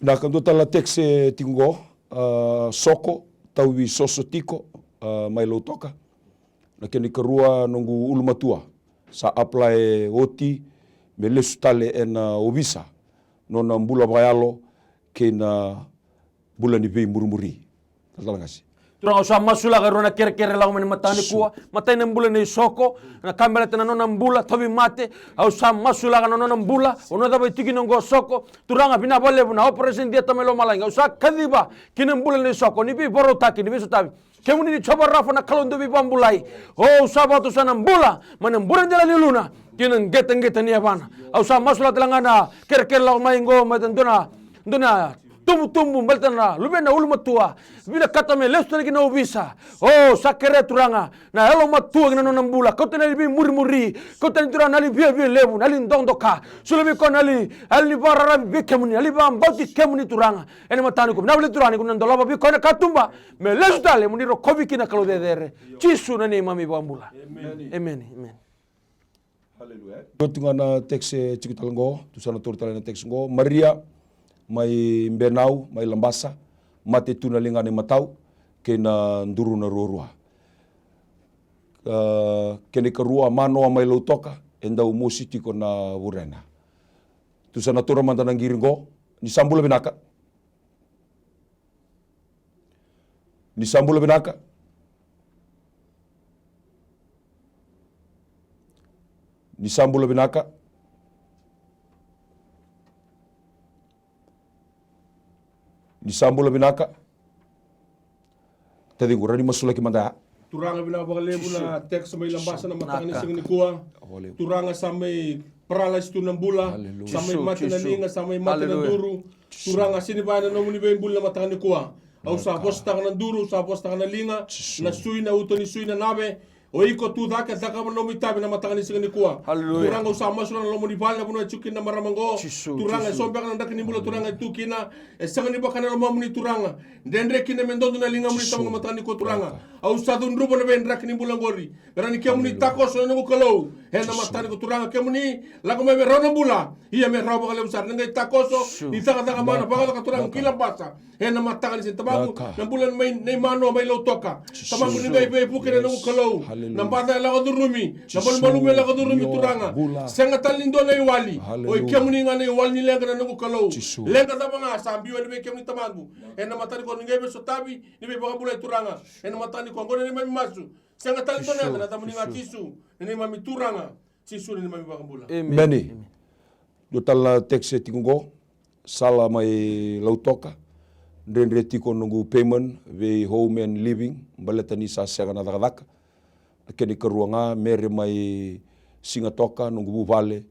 Vinaka, dua tale na text e tiko qo, a, Soko, tauvi soso tiko, a, mai Lautoka. Na kena ikarua, noqu ulumatua sa apply oti me lesu tale ena ovisa, nona bula vakayalo kei na bula ni veimurimuri. Talatala Qase. Turaga, au sa masulaka e rua na kerekere lako mai na mataka nikua. Matai na bula nei Soko, na ka baleta na nona bula tauvimate. Au sa masulaka na nona bula, vanua cava e tiko kina qo Soko. Turaga, vinaka vakalevu na operation theatre mai lomalagi. Au sa kaciva ki na bula nei Soko, ni veivakarautaki, ni veisotavi. Kemuni ni Jiova Rafa, na Kalou dau veivakabulai. O, au sa vakatusa na bula mai na bure dela ni uluna ki na qeteqete ni yavana. Au sa masulaka tale ga na kerekere lako mai qo, mai dua na, dua na tubutubu baleta na luvena ulumatua, vinakata me lesu tale ki na ovisa. O, sa kerea, Turaga, na yalomatua ki na nona bula. Kauta na yali veimurimuri, kauta tani, Turaga, na yali viavialevu, na yali dokadoka. Solia vei koya na yali, yali ni vakararavi vei kemuni, na yali vakabauti kemuni, Turaga. Ena mataka nikua, vinaka vakalevu, Turaga, ni ko na dolava vei koya na katuba me lesu tale, mo ni rokovi kina, Kalou cecere. Jisu na neimami iVakabula. Emeni. Emeni. Emeni. Haleluya. Dua tu ga na text e tiko tale qo, tou sa na taura tale na text qo. Maria mai Benau, mai Labasa, mate tu na ligana imatau kei na duruna ruarua. A, kena ikarua, Manoa mai Lautoka, e dau mosi tiko na vurena. Tou sa na taura mada na qiri qo. Ni sa bula vinaka. Ni sa bula vinaka. Ni sa bula vinaka. Ni sa bula vinaka. Taciqu, rawa ni masulaki mada ya. Turaga, vinaka vakalevu na text mai Labasa na mataka ni siga nikua. Turaga, sa mai paralyze tu na bula, sa mai mate na liga, sa mai mate na duru. Turaga, sega ni vaya na nomuni veibuli na mataka nikua. Au sa vosataka na duru, au sa vosataka na liga, na sui, na uto ni sui, na nave. O iko tu cake, cakava na nomu itavi na mataka ni siga nikua. Hallelujah. Turaga, au sa masulaka na loma ni vale na vanua e tiko kina na marama oqo. Jisu, Turaga, e Jisu. So beka na draki ni bula, Turaga, e tu kina. E sega ni vaka na lomamuni, Turaga. Dredre kina me dodo na ligamuni, Jisu. Tamaqu, na mataka nikua, Turaga. Au sa cudruva na veidraki ni bula oqori. Me rawa ni kemuni takoso, na noqu Kalou. Ena mataka nikua, Turaga, kemuni lako mai me rawa na bula. Ia me rawa vakalevu sara. Ni qai takoso, ni cakacaka mana, vakacaka, Turaga, kila basa. Ena mataka ni siga, Tamaqu, na bula mai nei Manoa, mai Lautoka. Tamaqu, ni qai veivuke, na noqu Kalou. Na baca e lako curumi, na malumalumu e lako curumi, Turaga. Sega tale ni dua na iwali. Oi kemuni ga na iwali ni leqa, na noqu Kalou. Leqa cava ga sa biu yani vei kemuni, Tamaqu. Ena mataka nikua, ni qai veisotavi, ni veivakabulai, Turaga. Ena mataka nikua, oqo na neimami masu. Sega tale ni dua na yaca, na yacamuni ga, Jisu. Na neimami Turaga, Jisu, na neimami iVakabula. Emeni. Dua tale na text e tiko oqo, Sala mai Lautoka. Dredre tiko noqu payment vei Home and Living, baleta ni sa sega na cakacaka. Na kena ikarua ga, Mere mai Sigatoka, noqu vuvale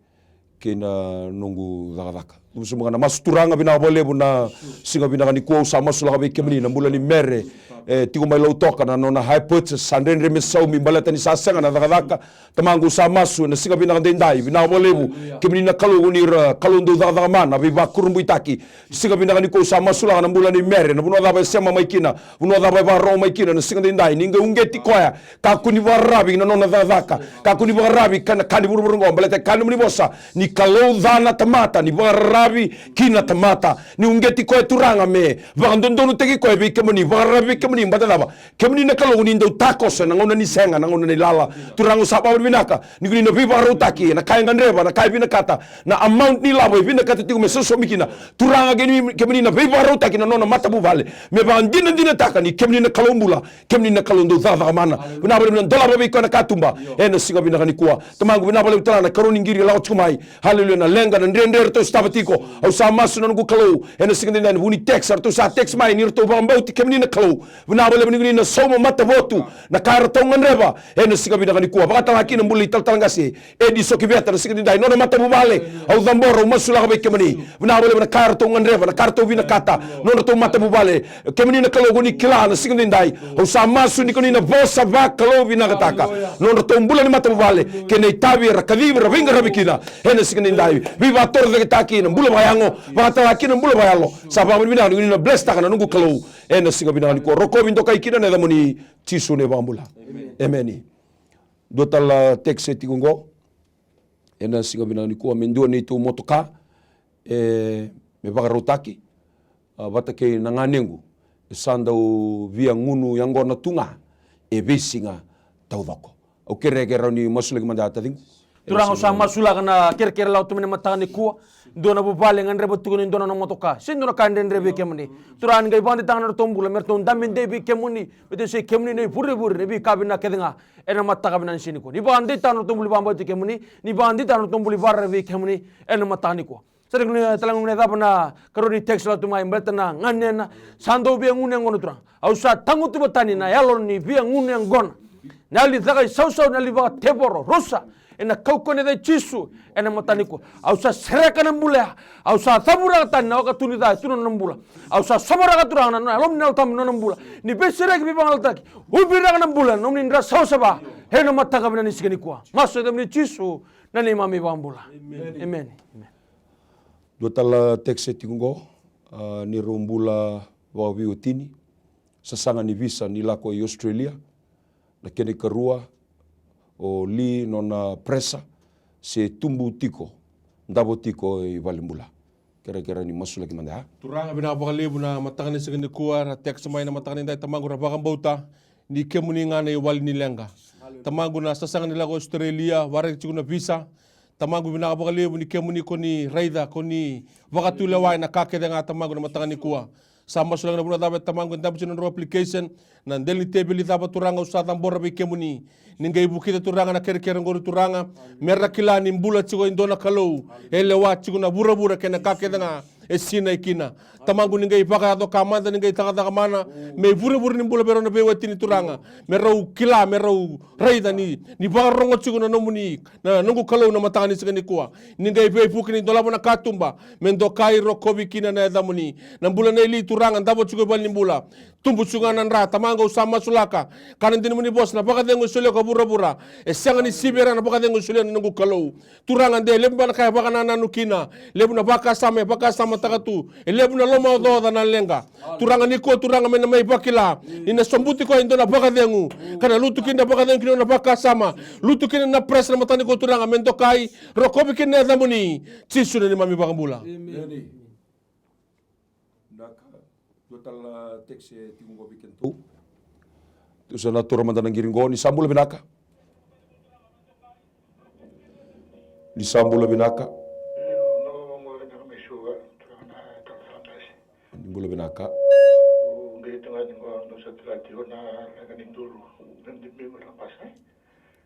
kei na noqu cakacaka. Cuva sobu ga na masu. Turaga, vinaka vakalevu na siga vinaka nikua, au sa masulaka vei kemuni na bula ni Mere, e tiko mai Lautoka, na nona hire purchase, sa dredre me saumi baleta ni sa sega na cakacaka. Tamaqu, au sa masu ena siga vinaka edaidai, vinaka vakalevu. Kemuni na Kalou, ko ni ra Kalou dau cakacaka mana, veivakurabuitaki. Siga vinaka nikua, au sa masulaka na bula ni Mere, na vanua cava e sema mai kina, vanua cava e vakarorogo mai kina, na siga edaidai, ni qai uqeti koya, kakua ni vakararavi na nona cakacaka, kakua ni vakararavi ka na ka ni vuravura oqo, baleta e kaya na nomuni vosa, ni Kalou ca na tamata, ni vakararavi ki na tamata, ni uqeti koya, Turaga, me vakadodonutaki koya vei kemuni, vakararavi vei kemuni, baleta cava? Kemuni na Kalou, ni dau takoso ena gauna ni sega, na gauna ni lala. Turaga, au sa vakavinavinaka ni ko ni na veivakarautaki ena ka e gadreva, na ka e vinakata, na amount ni lavo e vinakata tiko me sosomi kina. Turaga, kemuni, kemuni na veivakarautaki na nona matavuvale, me vakadinadinataka ni kemuni na Kalou bula, kemuni na Kalou dau cakacaka mana. Vinaka vakalevu na dolava vei koya na katuba ena siga vinaka nikua. Tamaqu, vinaka vakalevu tale ga na karua ni qiri e lako tiko mai. Haleluya, na leqa, na dredre eratou sotava tiko. Au sa masu, na noqu Kalou, ena siga edaidai, ena vuku ni text eratou sa text mai ni ratou vakabauti kemuni na Kalou. Vinaka vakalevu ni ko ni na sauma matavotu na ka eratou gadreva ena siga vinaka nikua. Vakatalega kina na bula i talatala qase Edi Sokiveta, na siga edaidai, nona matavuvale. Au cabora, au masulaka vei kemuni. Vinaka vakalevu na ka eratou gadreva, na ka eratou vinakata, nodratou matavuvale. Kemuni na Kalou, ko ni kila, na siga edaidai. Au sa masu ni ko ni na vosa vakalouvinakataka nodratou bula ni matavuvale kei na itavi era kacivi, era veiqaravi kina ena siga edaidai. Veivakatorocaketaki na bula vakayago, vakatalega kina na bula vakayalo. Sa vakavinavinaka ni ko ni na blesstaka na noqu Kalou ena siga vinaka nikua. Rokovi, dokai kina ena yacamuni, Jisu na iVakabula. Emeni. Dua tale na text e tiko oqo ena siga vinaka nikua, me dua neitou motoka, e, me vakarautaki, a, vata kei na ganequ, e sa dau via gunu yaqona tu ga e veisiga taucoko. Au kerea ke rawa ni masulaki mada, taciqu. Turaga, au sa masulaka na kerekere lako tu mai ena mataka nikua. Dua na vuvale e gadreva tiko ni dua na nona motoka se dua na ka e dredre vei kemuni. Turaga, ni qai vakadeitaka na nodratou bula me ratou dabe dei vei kemuni, me ratou sei kemuni na ivurevure ni veika vinaka kece ga ena mataka vinaka ni siga nikua. Ni vakadeitaka na nodratou bula ni vakabauti kemuni, ni vakadeitaka na nodratou bula ni vakararavi vei kemuni ena mataka nikua. Sa dau gunu tale ga, gunu yacova na karua ni text lako tu mai, baleta na ganena sa dau via gunu yaqona, Turaga. Au sa tagutuva tani na yalo ni via gunu yaqona. Na yalo ni caka isausau, na yalo ni vakatevoro, rusa, ena kaukauwa ni yaca i Jisu ena mataka nikua. Au sa sereka na bula ya. Au sa cavuraka tani na wakatu ni ca e tu ena nona bula. Au sa sovaraka, Turaga, na, na yalo ni Yalo Tabu ena nona bula. Ni veisereki, veivagalalataki. Uviraka na bula ena nomuni dra savasava ena mataka vinaka ni siga nikua. Masu ena yacamuni Jisu, na neimami iVakabula. Emeni. Emeni. Dua tale na text e tiko oqo, a, ni rau bula vakaveiwatini, sasaga ni visa ni lako i Australia, na kena ikarua, o Li, nona pressure se tubu tiko, davo tiko i valenibula. Kerekere ni masulaki mada, a? Turaga, vinaka vakalevu na mataka ni siga nikua, ra text mai na mataka ni dai, Tamaqu, ra vakabauta ni kemuni ga na iwali ni leqa. Tamaqu, na sasaga ni lako Australia, waraki tiko na visa. Tamaqu, vinaka vakalevu ni kemuni ko ni raica, ko ni vakatulewa ena ka kece ga, Tamaqu, na mataka nikua. Sa masulaki na vanua cava, Tamaqu, e dabe tiko na nodrau application, na dela ni teveli cava, Turaga, au sa cabora vei kemuni. Ni qai vukica, Turaga, na kerekere oqori, Turaga, me ra kila ni bula tiko e dua na Kalou e lewa tiko na vuravura kei na ka kece ga e sinai kina. Tamaqu, ni qai vakayaco ka mada, ni qai cakacaka mana, me ivurevure ni bula vei rau na veiwatini, Turaga. Me rau kila, me rau raica ni, ni vakarorogo tiko na nomuni, na noqu Kalou, na mataka ni siga nikua. Ni qai veivuke, ni dolava na katuba me dokai, rokovi kina na yacamuni. Na bula nei Li, Turaga, davo tiko i valenibula. Tubu tu ga na dra, Tamaqu, au sa masulaka. Kaya na dina ni nomuni vosa, na vakacegu e solia ko vuravura, e sega ni sivi e ra na vakacegu e solia na noqu Kalou. Turaga, de levu beka na ka e vakanananu kina, levu na vakasama e vakasamataka tu, e levu na lomaocaoca, na leqa. Turaga, nikua, Turaga, me na mai vakila ni na sobuti koya e dua na vakacegu, ka na lutu kina na vakacegu ki na nona vakasama, lutu kina na pressure ena mataka nikua, Turaga, me dokai, rokovi kina na yacamuni, Jisu na neimami iVakabula. Emeni. Vinaka. Dua tale na text e tiko qo vei kedatou. Tou sa na taura mada na qiri qo. Ni sa bula vinaka. Ni sa bula vinaka. Ni bula vinaka.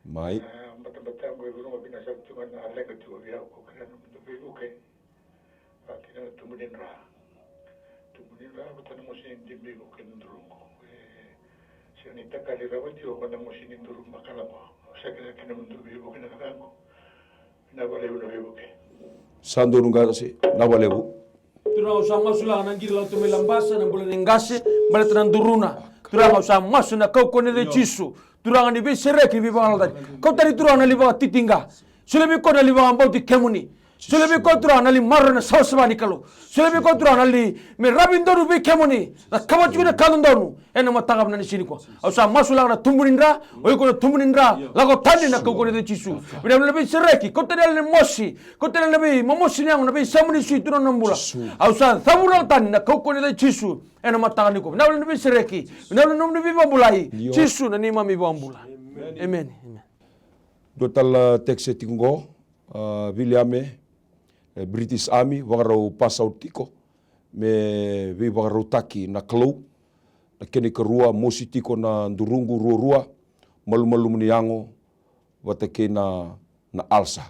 Mai. Batabata qo e vuruma vinaka sa tiko na leqa tiko vei au, ko kila na mudu veivuke. A kina na tubu ni dra. Tubu ni dra vata na mosi ni dibi ko kina druqo. E sega ni takali rawa tiko ko na mosi ni dru makala qo. Sa kila kina mudu veivuke na kakaqo. Vinaka vakalevu na veivuke. Sa donu qase, vinaka vakalevu. Turaga, au sa masulaka na qiri lako tu mai Labasa, na bula ni qase, baleta na duruna. Turaga, au sa masu na kaukauwa ni yaca i Jisu. Turaga, ni veisereki, ni veivakayalotaki. Kauta tani, Turaga, na yali vakatitiqa. Solia vei koya na yali vakabauti kemuni. Solia vei koya, Turaga, na yali maroroi na savasava ni Kalou. Solia vei koya, Turaga, na yali me ravi donu vei kemuni. Na kava tiko na ka dodonu ena mataka vinaka ni siga nikua. Au sa masulaka na tubu ni dra, o iko na tubu ni dra. Lako tani ena kaukauwa ni yaca i Jisu. Vinaka na veisereki, kauta tani na yali ni mosi. Kauta tani na veimomosi ni yago, na veisema ni sui, Turaga, na bula. Au sa cavu rawa tani ena kaukauwa ni yaca i Jisu. Ena mataka nikua. Vinaka na veisereki. Vinaka na nomuni veivakabulai. Jisu na neimami iVakabula. Emeni. Emeni. Dua tale na text e tiko qo, a, Viliame, e, British Army, vakarau pass out tiko, me veivakarautaki na Kalou, na kena ikarua, mosi tiko na duruqu ruarua, malumalumu ni yago, vata kei na, na ulcer.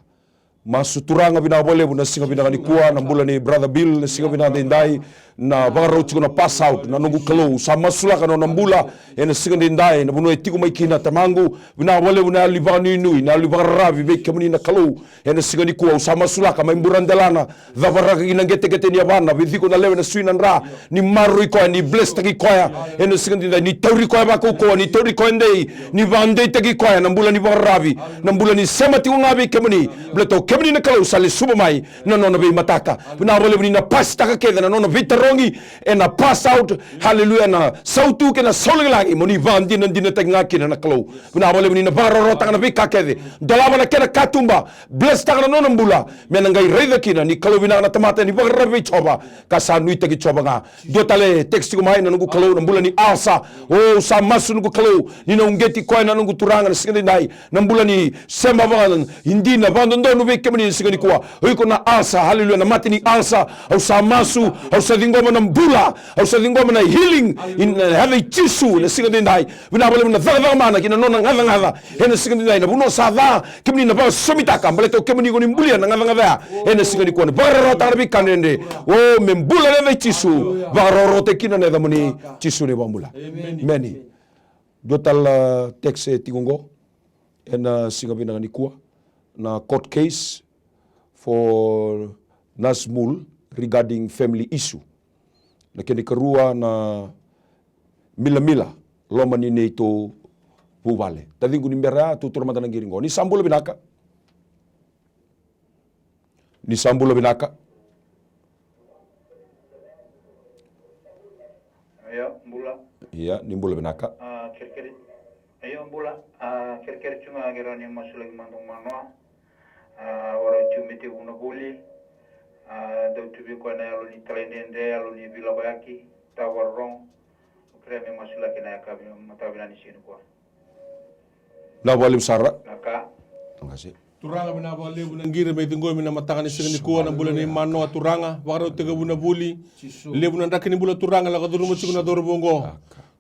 Masu, Turaga, vinaka vakalevu na siga vinaka nikua, na bula nei brother Bill, na siga vinaka daidai, na vakarau tiko na pass out, na noqu Kalou, sa masulaka na nona bula, ena siga daidai, na vanua e tiko mai kina, Tamaqu, vinaka vakalevu na yalo ni vakanuinui, na yalo ni vakararavi vei kemuni na Kalou, ena siga nikua, au sa masulaka, mai buradelana, cavaraka ki na qeteqete ni yavana, vei iko na lewe, na sui, na dra, ni maroroi koya, ni blesstaki koya, ena siga daidai, ni tauri koya vakaukauwa, ni tauri koya dei, ni vakadeitaki koya, na bula ni vakararavi, na bula ni sema tiko ga vei kemuni, baleta o kemuni na Kalou sa lesuva mai, na nona veimataka. Vinaka vakalevu ni na pasitaka kece na nona veitarogi, ena pass out, haleluya, na sautu kei na saulagilagi, mo ni vakadinadinataki ga kina na Kalou. Vinaka vakalevu ni na vakarawarawataka na veika kece, dolava na kena katuba, blesstaka na nona bula, me na qai raica kina ni Kalou vinaka na tamata ni vakararavi vei Jiova, ka sa nuitaki Jiova ga. Dua tale text tiko mai, na noqu Kalou, na bula ni ulcer. O, au sa masu, noqu Kalou, ni na uqeti koya, na noqu Turaga, na siga daidai, na bula ni sema vaka, idina vakadodonu vei kemuni na siga nikua. O iko na ulcer, haleluya, na mate ni ulcer. Au sa masu, au sa ciqoma na bula, au sa ciqoma na healing, ena yaca i Jisu, na siga daidai. Vinaka vakalevu na cakacaka mana ki na nona gacagaca. Ena siga daidai, na vanua sa ca, kemuni na vakasomitaka, baleta o kemuni ko ni bulia na gacagaca ya. Ena siga nikua, ni vakarawarawataka na veika dredre. O, me bula na yaca i Jisu, vakarawarawataki kina na yacamuni, Jisu na iVakabula. Emeni. Dua tale na text e tiko qo, ena siga vinaka nikua, na court case for Nazmul regarding family issue. Na kena ikarua na milamila, loma ni neitou vuvale. Taciqu, ni bera ya, tou taura mada na qiri qo. Ni sa bula vinaka. Ni sa bula vinaka. Io, bula. Ia, ni bula vinaka. A, kerekere. Io, bula. A, kerekere tu ga ke rawa ni masulaki mada o manoa. A, o rau tu mai Vunavuli. A, dau tu vei koya na yalo ni talaidredre, yalo ni veilakoyaki, tavarorogo. Au kerea me masulaki ena yakavi, mataka vinaka ni siga nikua. Vinaka vakalevu sara. Vinaka. Qase. Turaga, vinaka vakalevu na qiri mai ciqomi ena mataka ni siga nikua, na bula nei manoa, Turaga, vakarau tiko Vunavuli. Levu na draki ni bula, Turaga, lako curuma tiko na cauravou qo.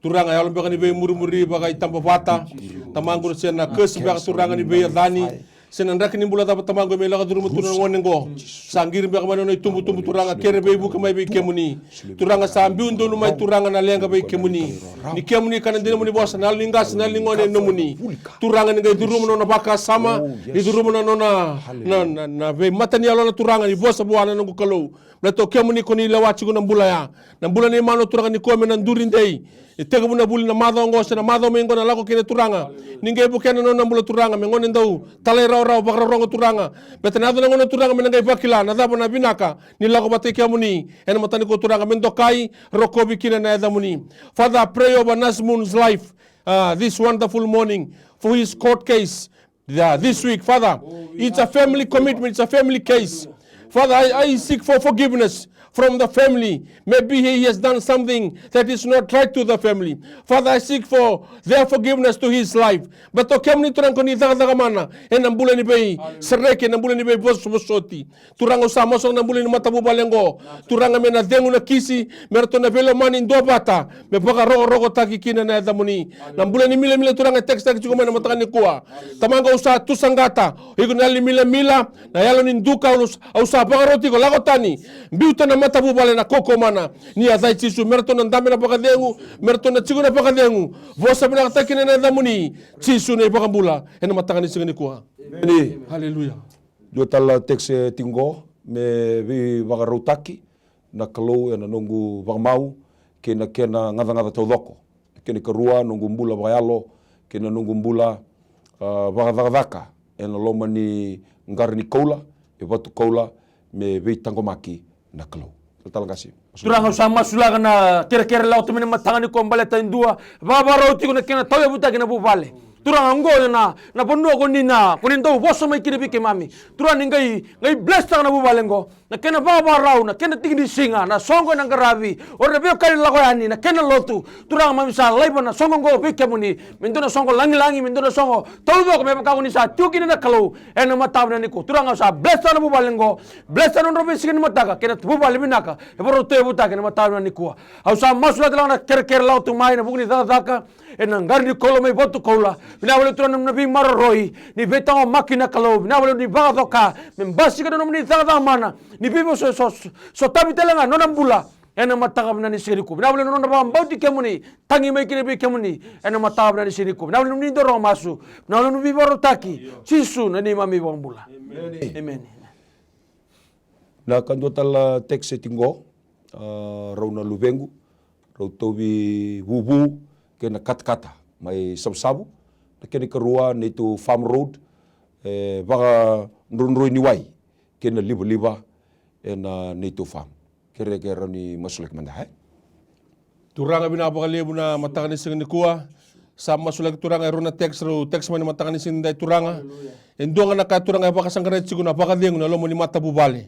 Turaga, yalo beka ni veimurimuri vakaitabavata, Tamaqu, se na curse beka, Turaga, ni veiyacani, se na draki ni bula cava, Tamaqu, me lako curuma tu na gone qo. Sa qiri beka mai na nona itubutubu, Turaga, kere veivuke mai vei kemuni. Turaga, sa biu donu mai, Turaga, na leqa vei kemuni. Ni kemuni, kaya na dina nomuni vosa, na yalo ni qase, na yalo ni gone e nomuni. Turaga, ni qai curuma na nona vakasama, ni curuma na nona, na, na, na veimataniyalona, Turaga, ni vosa vua, na noqu Kalou. Baleta o kemuni ko ni lewa tiko na bula ya. Na bula nei manoa, Turaga, nikua me na duri dei. Ni tekivu na vuli na macawa oqo se na macawa mai oqo na lako kina Turaga. Ni qai vukea na nona bula Turaga me gone dau talairawarawa, vakarorogo Turaga. Baleta na yaco na gauna Turaga me na qai vakila na cava na vinaka ni lako vata kei kemuni. Ena mataka nikua Turaga me dokai, rokovi kina na yacamuni. Father, I pray over Nazmoon's life, uh, this wonderful morning for his court case. Yeah, this week, Father, it's a family commitment, it's a family case. Father, I, I seek for forgiveness from the family. Maybe he has done something that is not right to the family. Father, I seek for their forgiveness to his life. Baleta o kemuni Turaga ko ni cakacaka mana ena bula ni veisereki, ena bula ni veivosovosoti. Turaga, au sa masulaka na bula ni matavuvale oqo. Turaga, me na cegu na kisi, me ratou na veilomani duavata, me vakarokorokotaki kina na yacamuni. Na bula ni milamila Turaga e tekisitaki tiko mai na mataka nikua. Tamaqu, au sa tusaqata, o iko na yalo ni milamila, na yalo ni duka, au, au sa vakaroti iko, lako tani. Biuta na matavuvale na kaukaua mana. Ni yaca i Jisu, me ratou na dabe na vakacegu, me ratou na tiko na vakacegu. Vosa vinakataki kina na yacamuni, Jisu na iVakabula, ena mataka ni siga nikua. Emeni. Haleluya. Dua tale na text e tiko qo me veivakarautaki na Kalou ena noqu vakamau kei na kena gacagaca taucoko. Na kena ikarua, noqu bula vakayalo kei na noqu bula, a, vakacakacaka ena loma ni qara ni koula, e Vatukoula, me veitaqomaki na Kalou. Talatala qase. Turaga, au sa masulaka na kerekere lako tu mai na mataka nikua baleta e dua vakavakarau tiko na kena tauyavutaki na vuvale. Turaga, oqo na, na vanua ko ni na, ko ni dau vosa mai kina vei keimami. Turaga, ni qai, qai bless taka na vuvale oqo. Na kena vakavakarau, na kena tiki ni siga, na soqo ena qaravi, o ira na veiwekani lako yani, na kena lotu. Turaga, mami sa laiva na soqo oqo vei kemuni. Me dua na soqo lagilagi, me dua na soqo taucoko, me vaka ko ni sa tiko kina na Kalou. Ena mataka vinaka nikua. Turaga, au sa bless taka na vuvale oqo. Bless taka na nodra veisiga ni mataka kei na vuvale vinaka e vakarautaki ena mataka vinaka nikua. Au sa masulaka tale ga na kerekere lako tu mai ena vuku ni cakacaka ena qara ni koula mai Vatukoula. Vinaka vakalevu Turaga na nomuni veimaroroi, ni veitaqomaki na Kalou. Vinaka vakalevu ni vakacoka me basika na nomuni cakacaka mana, ni veivoso, so, so, sotavi tale ga na nona bula. Ena mataka vinaka ni siga nikua. Vinaka vakalevu na nodra vakabauti kemuni, tagi mai kina vei kemuni. Ena mataka vinaka ni siga nikua. Vinaka vakalevu na nomuni dau rogo masu. Vinaka vakalevu na nomuni veivakarautaki. Jisu na neimami iVakabula. Emeni. Emeni. Na ka dua tale na text e tiko qo, a, rau na luvequ, rau tauvi vuvu kei na katakata mai Savusavu. Na kena ikarua, neitou farm road, e, vakadrodroi ni wai kei na livaliva ena neitou farm. Kerei ke rau ni masulaki mada, e? Turaga, vinaka vakalevu na mataka ni siga nikua. Sa masulaki Turaga e rua na text, rau text mai na mataka ni siga nidai Turaga. E dua ga na ka Turaga e vakasaqarai tiko na vakacegu na loma ni matavuvale.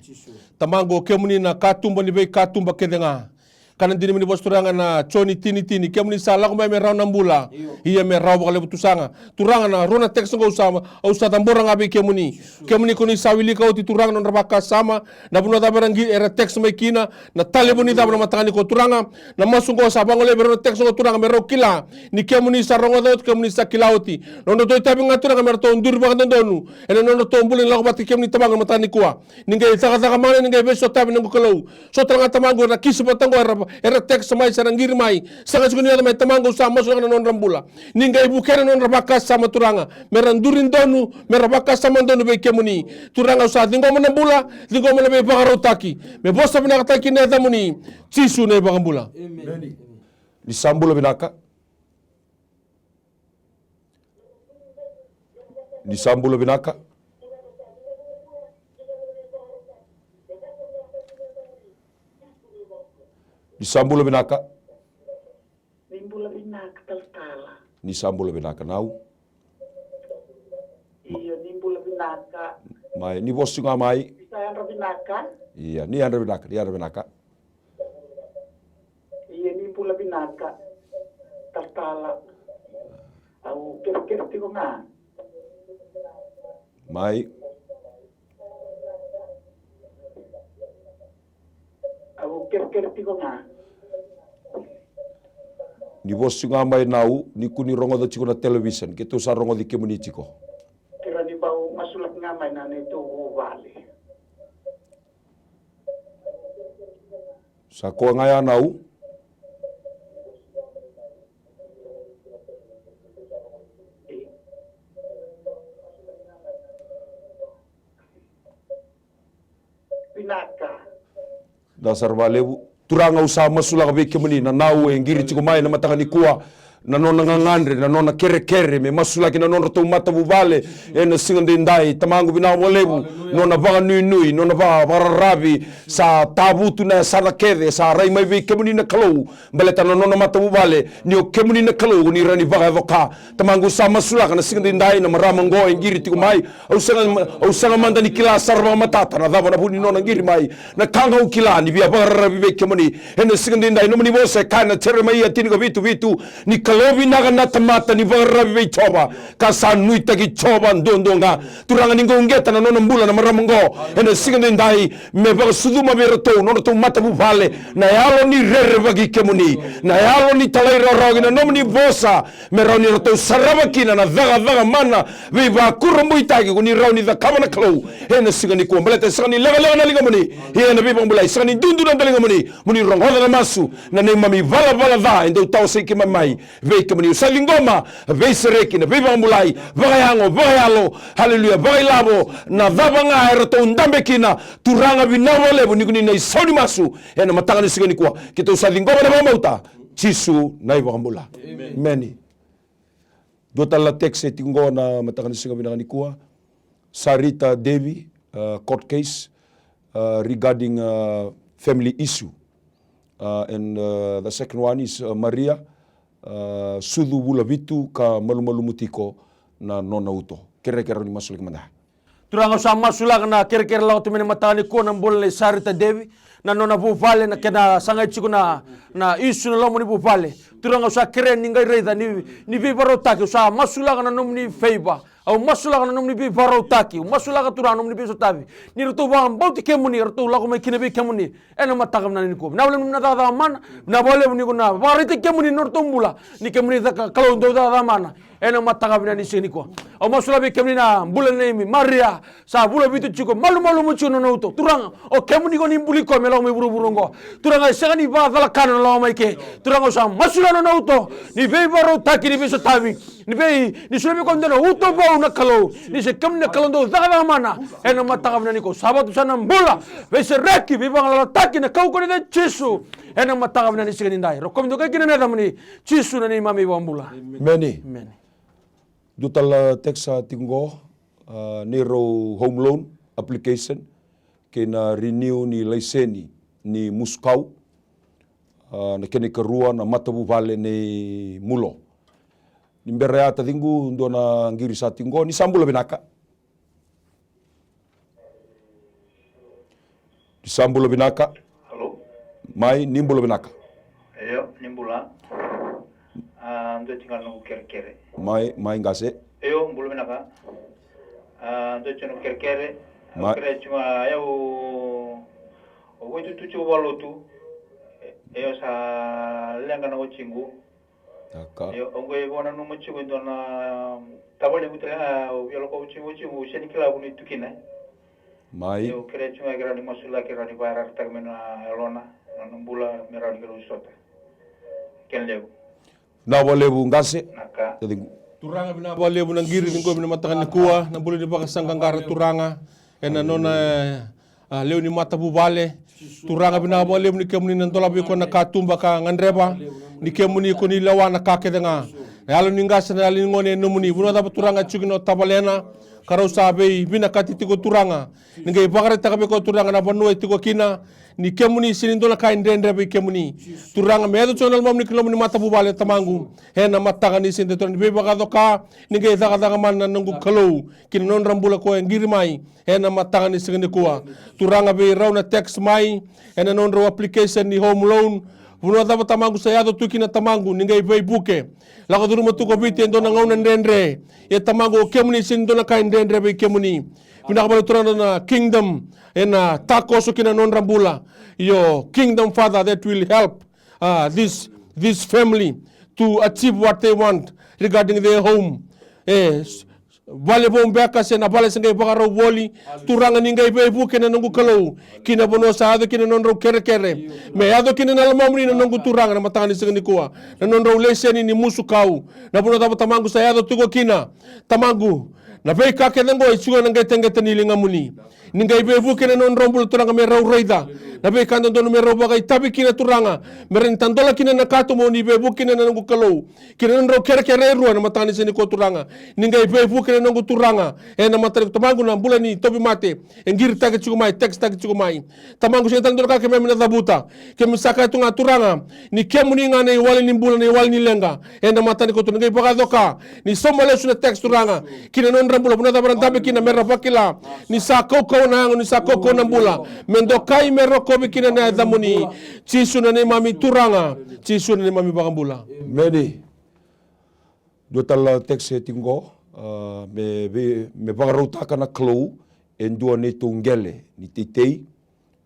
Tamaqu, o kemuni na katuba ni veikatuba kece ga. Ka na dina mai ni vosa Turaga na Joni tini tini, kemuni sa lako mai me rawa na bula. Ia me rawa vakalevu tusaga. Turaga, na rua na text qo au sa, au sa cabora ga vei kemuni. Kemuni ko ni sa wilika oti Turaga na nodra vakasama, na vanua cava era qi-, era text mai kina, na talevoni cava na mataka nikua Turaga. Na masu qo sa vagolevi ira na text qo Turaga me rau kila ni kemuni sa rogoca oti, kemuni sa kila oti. Nodratou itavi ga Turaga me ratou duri vakadodonu ena nodratou bula ni lako vata kei kemuni Tamaqu na mataka nikua. Ni qai cakacaka mana, ni qai veisotavi noqu Kalou. So tale ga Tamaqu era kisi vata qo, era, era text mai, se ra qiri mai. Sega tiko ni yaco mai Tamaqu, au sa masulaka na nodra bula. Ni qai vukea na nodra vakasama Turaga. Me ra duri donu, me ra vakasama donu vei kemuni. Turaga, au sa ciqoma na bula, ciqoma na veivakarautaki. Me vosa vinakataki na yacamuni. Jisu na iVakabula. Emeni. Ni sa bula vinaka. Ni sa bula vinaka. Ni sa bula vinaka. Ni bula vinaka talatala. Ni sa bula vinaka nau. Io, ni bula vinaka. Mai, ni vosa ga mai. Ni sa yadra vinaka. Ia, ni yadra vinaka, ni yadra vinaka. Ia, ni bula vinaka talatala. Au kerekere tiko ga. Mai. Au kerekere tiko ga. Ni vosa ga mai nau, ni kua ni rogoca tiko na television, keitou sa rogoci kemuni tiko. Kerea ni bau masulaki ga mai na neitou vuvale. Sa koya ga ya nau. Vinaka. Da sara vakalevu. Turaga, au sa masulaka vei kemuni na nau e qiri tiko mai na mataka nikua, na nona gagadre, na nona kerekere me masulaki na nodratou matavuvale ena siga daidai. Tamaqu, vinaka vakalevu, nona vakanuinui, nona vaka- vakararavi, sa tavutu na yasana kece, sa rai mai vei kemuni na Kalou, baleta na nona matavuvale, ni o kemuni na Kalou, ni rawa ni vakayaco ka. Tamaqu, sa masulaka na siga daidai na marama oqo e qiri tiko mai. Au sega, au sega mada ni kila sara vakamatata na cava na vu ni nona qiri mai. Na ka ga au kila ni via vakararavi vei kemuni. Ena siga daidai, nomuni vosa e kaya na Jeremaia tinikavitu vitu, ni kalovinaka na tamata ni vakararavi vei Jiova, ka sa nuitaki Jiova duadua ga. Turaga, ni qauqeta na nona bula na marama oqo ena siga daidai, me vakasucuma vei iratou, nodratou matavuvale, na yalo ni rerevaki kemuni, na yalo ni talairawarawa ki na nomuni vosa, me rawa ni ratou sarava kina na cakacaka mana veivakurabuitaki ko ni rawa ni cakava na Kalou ena siga nikua. Baleta e sega ni lekaleka na ligamuni, ia ena veivakabulai, sega ni dudu na daligamuni, mo ni rogoca na masu na neimami valavala ca e dau tawasei keimami mai vei kemuni. Au sa ciqoma veisereki, na veivakabulai, vakayago, vakayalo, haleluya, vakailavo, na cava ga eratou dabe kina. Turaga, vinaka vakalevu ni ko ni na isau ni masu ena mataka ni siga nikua. Keitou sa ciqoma na vakabauta, Jisu na iVakabula. Emeni. Dua tale na text e tiko qo na mataka ni siga vinaka nikua. Sarita Devi, uh, court case, uh, regarding, uh, family issue. Uh, and, uh, the second one is, uh, Maria, uh, sucu vula vitu ka malumalumu tiko na nona uto. Kerekere ni masulaki mada. Turaga, au sa masulaka na kerekere lako tu mai na mataka nikua na bula nei Sarita Devi, na nona vuvale, na kena sagai tiko na, na isu na loma ni vuvale. Turaga, au sa kerea ni qai raica ni, ni veivarautaki, au sa masulaka na nomuni favor. Au masulaka na nomuni veivarautaki, au masulaka, Turaga, na nomuni veisotavi. Ni ratou vakabauti kemuni, ratou lako mai kina vei kemuni. Ena mataka vinaka nikua, vinaka vakalevu na cakacaka mana, vinaka vakalevu ni ko na vakaraitaki kemuni na nodratou bula, ni kemuni caka Kalou dau cakacaka mana. Ena mataka vinaka ni siga nikua, au masulaka vei kemuni na bula nei Maria, sa vula vitu tiko, malumalumu tiko na nona uto. Turaga, o kemuni ko ni buli koya me lako mai vuravura oqo. Turaga, e sega ni vakacalaka na lako mai ke. Turaga, au sa masulaka na nona uto, ni veivarautaki, ni veisotavi. Ni vei, ni solia vei koya e dua na uto vou na Kalou. Ni se kemuni na Kalou dau cakacaka mana. Ena mataka vinaka nikua, sa vatu sa na bula, veisereki, veivagalalataki, na kaukauwa ni yaca i Jisu. Ena mataka vinaka ni siga nidai, rokovi dokai kina na yacamuni, Jisu na neimami iVakabula. Emeni. Emeni. Dua tale na text sa tiko qo, ah, neirau home loan application kei na renew ni laiseni ni musu kau. Ah, na kena ikarua na matavuvale nei Mulo. Ni bera ya taciqu, dua na qiri sa tiko qo. Ni sa bula vinaka. Ni sa bula vinaka. Alo? Mai, ni bula vinaka. Io, ni bula. Ah, dua tiko ga na noqu kerekere. Mai, mai qase. Io, bula vinaka. Ah, dua tiko na noqu kerekere. Mai. Au kerea tiko ga, au, au vakaitutu tiko vakalotu. Io, sa leqa na watiqu. Aka. Io, au qai vakananuma tiko e dua na tavalequ tale ga, au via lako tiko, tiko, au sega ni kila vuna e tu kina. Mai. Io, kerea tiko ga ke rawa ni masulaki, ke rawa ni vakayarayarataka mai na yalona, na nona bula, me rawa ni qai sota. Kena levu. Vinaka vakalevu qase. Naka. Taciqu. Turaga, vinaka vakalevu na qiri ni qo mai na mataka nikua, na bula ni vakasaqaqara, Turaga. Ena nona, eh, ah, lewe ni matavuvale. Turaga, vinaka vakalevu ni kemuni na dola vei koya na katuba ka gadreva, ni kemuni ko ni lewa na ka kece ga. Na yalo ni qase, na yalo ni gone e nomuni. Vanua cava, Turaga, e tiko kina o tavalena, ka rau sa veivinakati tiko, Turaga, ni qai vakaraitaka vei koya, Turaga, na vanua e tiko kina, ni kemuni sega ni dua na ka e dredre vei kemuni. Turaga, me yaco tiko na lomamuni ki loma ni matavuvale, Tamaqu. Ena mataka ni siga, Turaga, ni veivakacoka, ni qai cakacaka mana na noqu Kalou ki na nodra bula ko e qiri mai ena mataka ni siga nikua. Turaga, vei rau na text mai ena nodrau application ni home loan. Vanua cava, Tamaqu, sa yaco tu kina, Tamaqu, ni qai veivuke. Lako curuma tu ko Viti e dua na gauna dredre. Ia, Tamaqu, o kemuni sega ni dua na ka e dredre vei kemuni. Vinaka vakalevu, Turaga, na Kingdom ena takoso ki na nodra bula. Your Kingdom, Father, that will help, uh, this, this family to achieve what they want regarding their home. E, vale vou beka se na vale se qai vakarau voli. Turaga, ni qai veivuke, na noqu Kalou, ki na vanua sa yaco kina na nodrau kerekere. Me yaco kina na lomamuni, na noqu Turaga, na mataka ni siga nikua, na nodrau laiseni ni musu kau. Na vanua cava, Tamaqu, sa yaco tiko kina, Tamaqu, Na veika kece oqo e tiko ena qeteqete ni ligamuni. Ni qai veivuke na nodrau bula Turaga me rau raica na veika dodonu me rau vakaitavi kina Turaga, me rawa ni tadola kina na katuba. Ni veivuke kina na noqu Kalou ki na nodrau kerekere e rua ena mataka ni siga nikua Turaga. Ni qai veivuke na noqu Turaga ena mataka ni Tamaqu, na bula ni tauvimate e qiritaki tiko mai, tekisitaki tiko mai. Tamaqu, sega tale dua na ka keimami na cavuta. Keimami sa kaya tu ga Turaga, ni kemuni ga na iwali ni bula, na iwali ni leqa. Ena mataka nikua Turaga, ni qai vakacoka, ni sauma lesu na text Turaga ki na nodra bula, vanua cava era dabe kina, me ra vakila ni sa kaukauwa na yago, ni sa kaukauwa na bula, me dokai, me rokovi kina na yacamuni. Jisu na neimami Turaga, Jisu na neimami iVakabula. Emeni. Dua tale na text e tiko qo, a, me, me, me vakarautaka na Kalou e dua neitou qele ni teitei.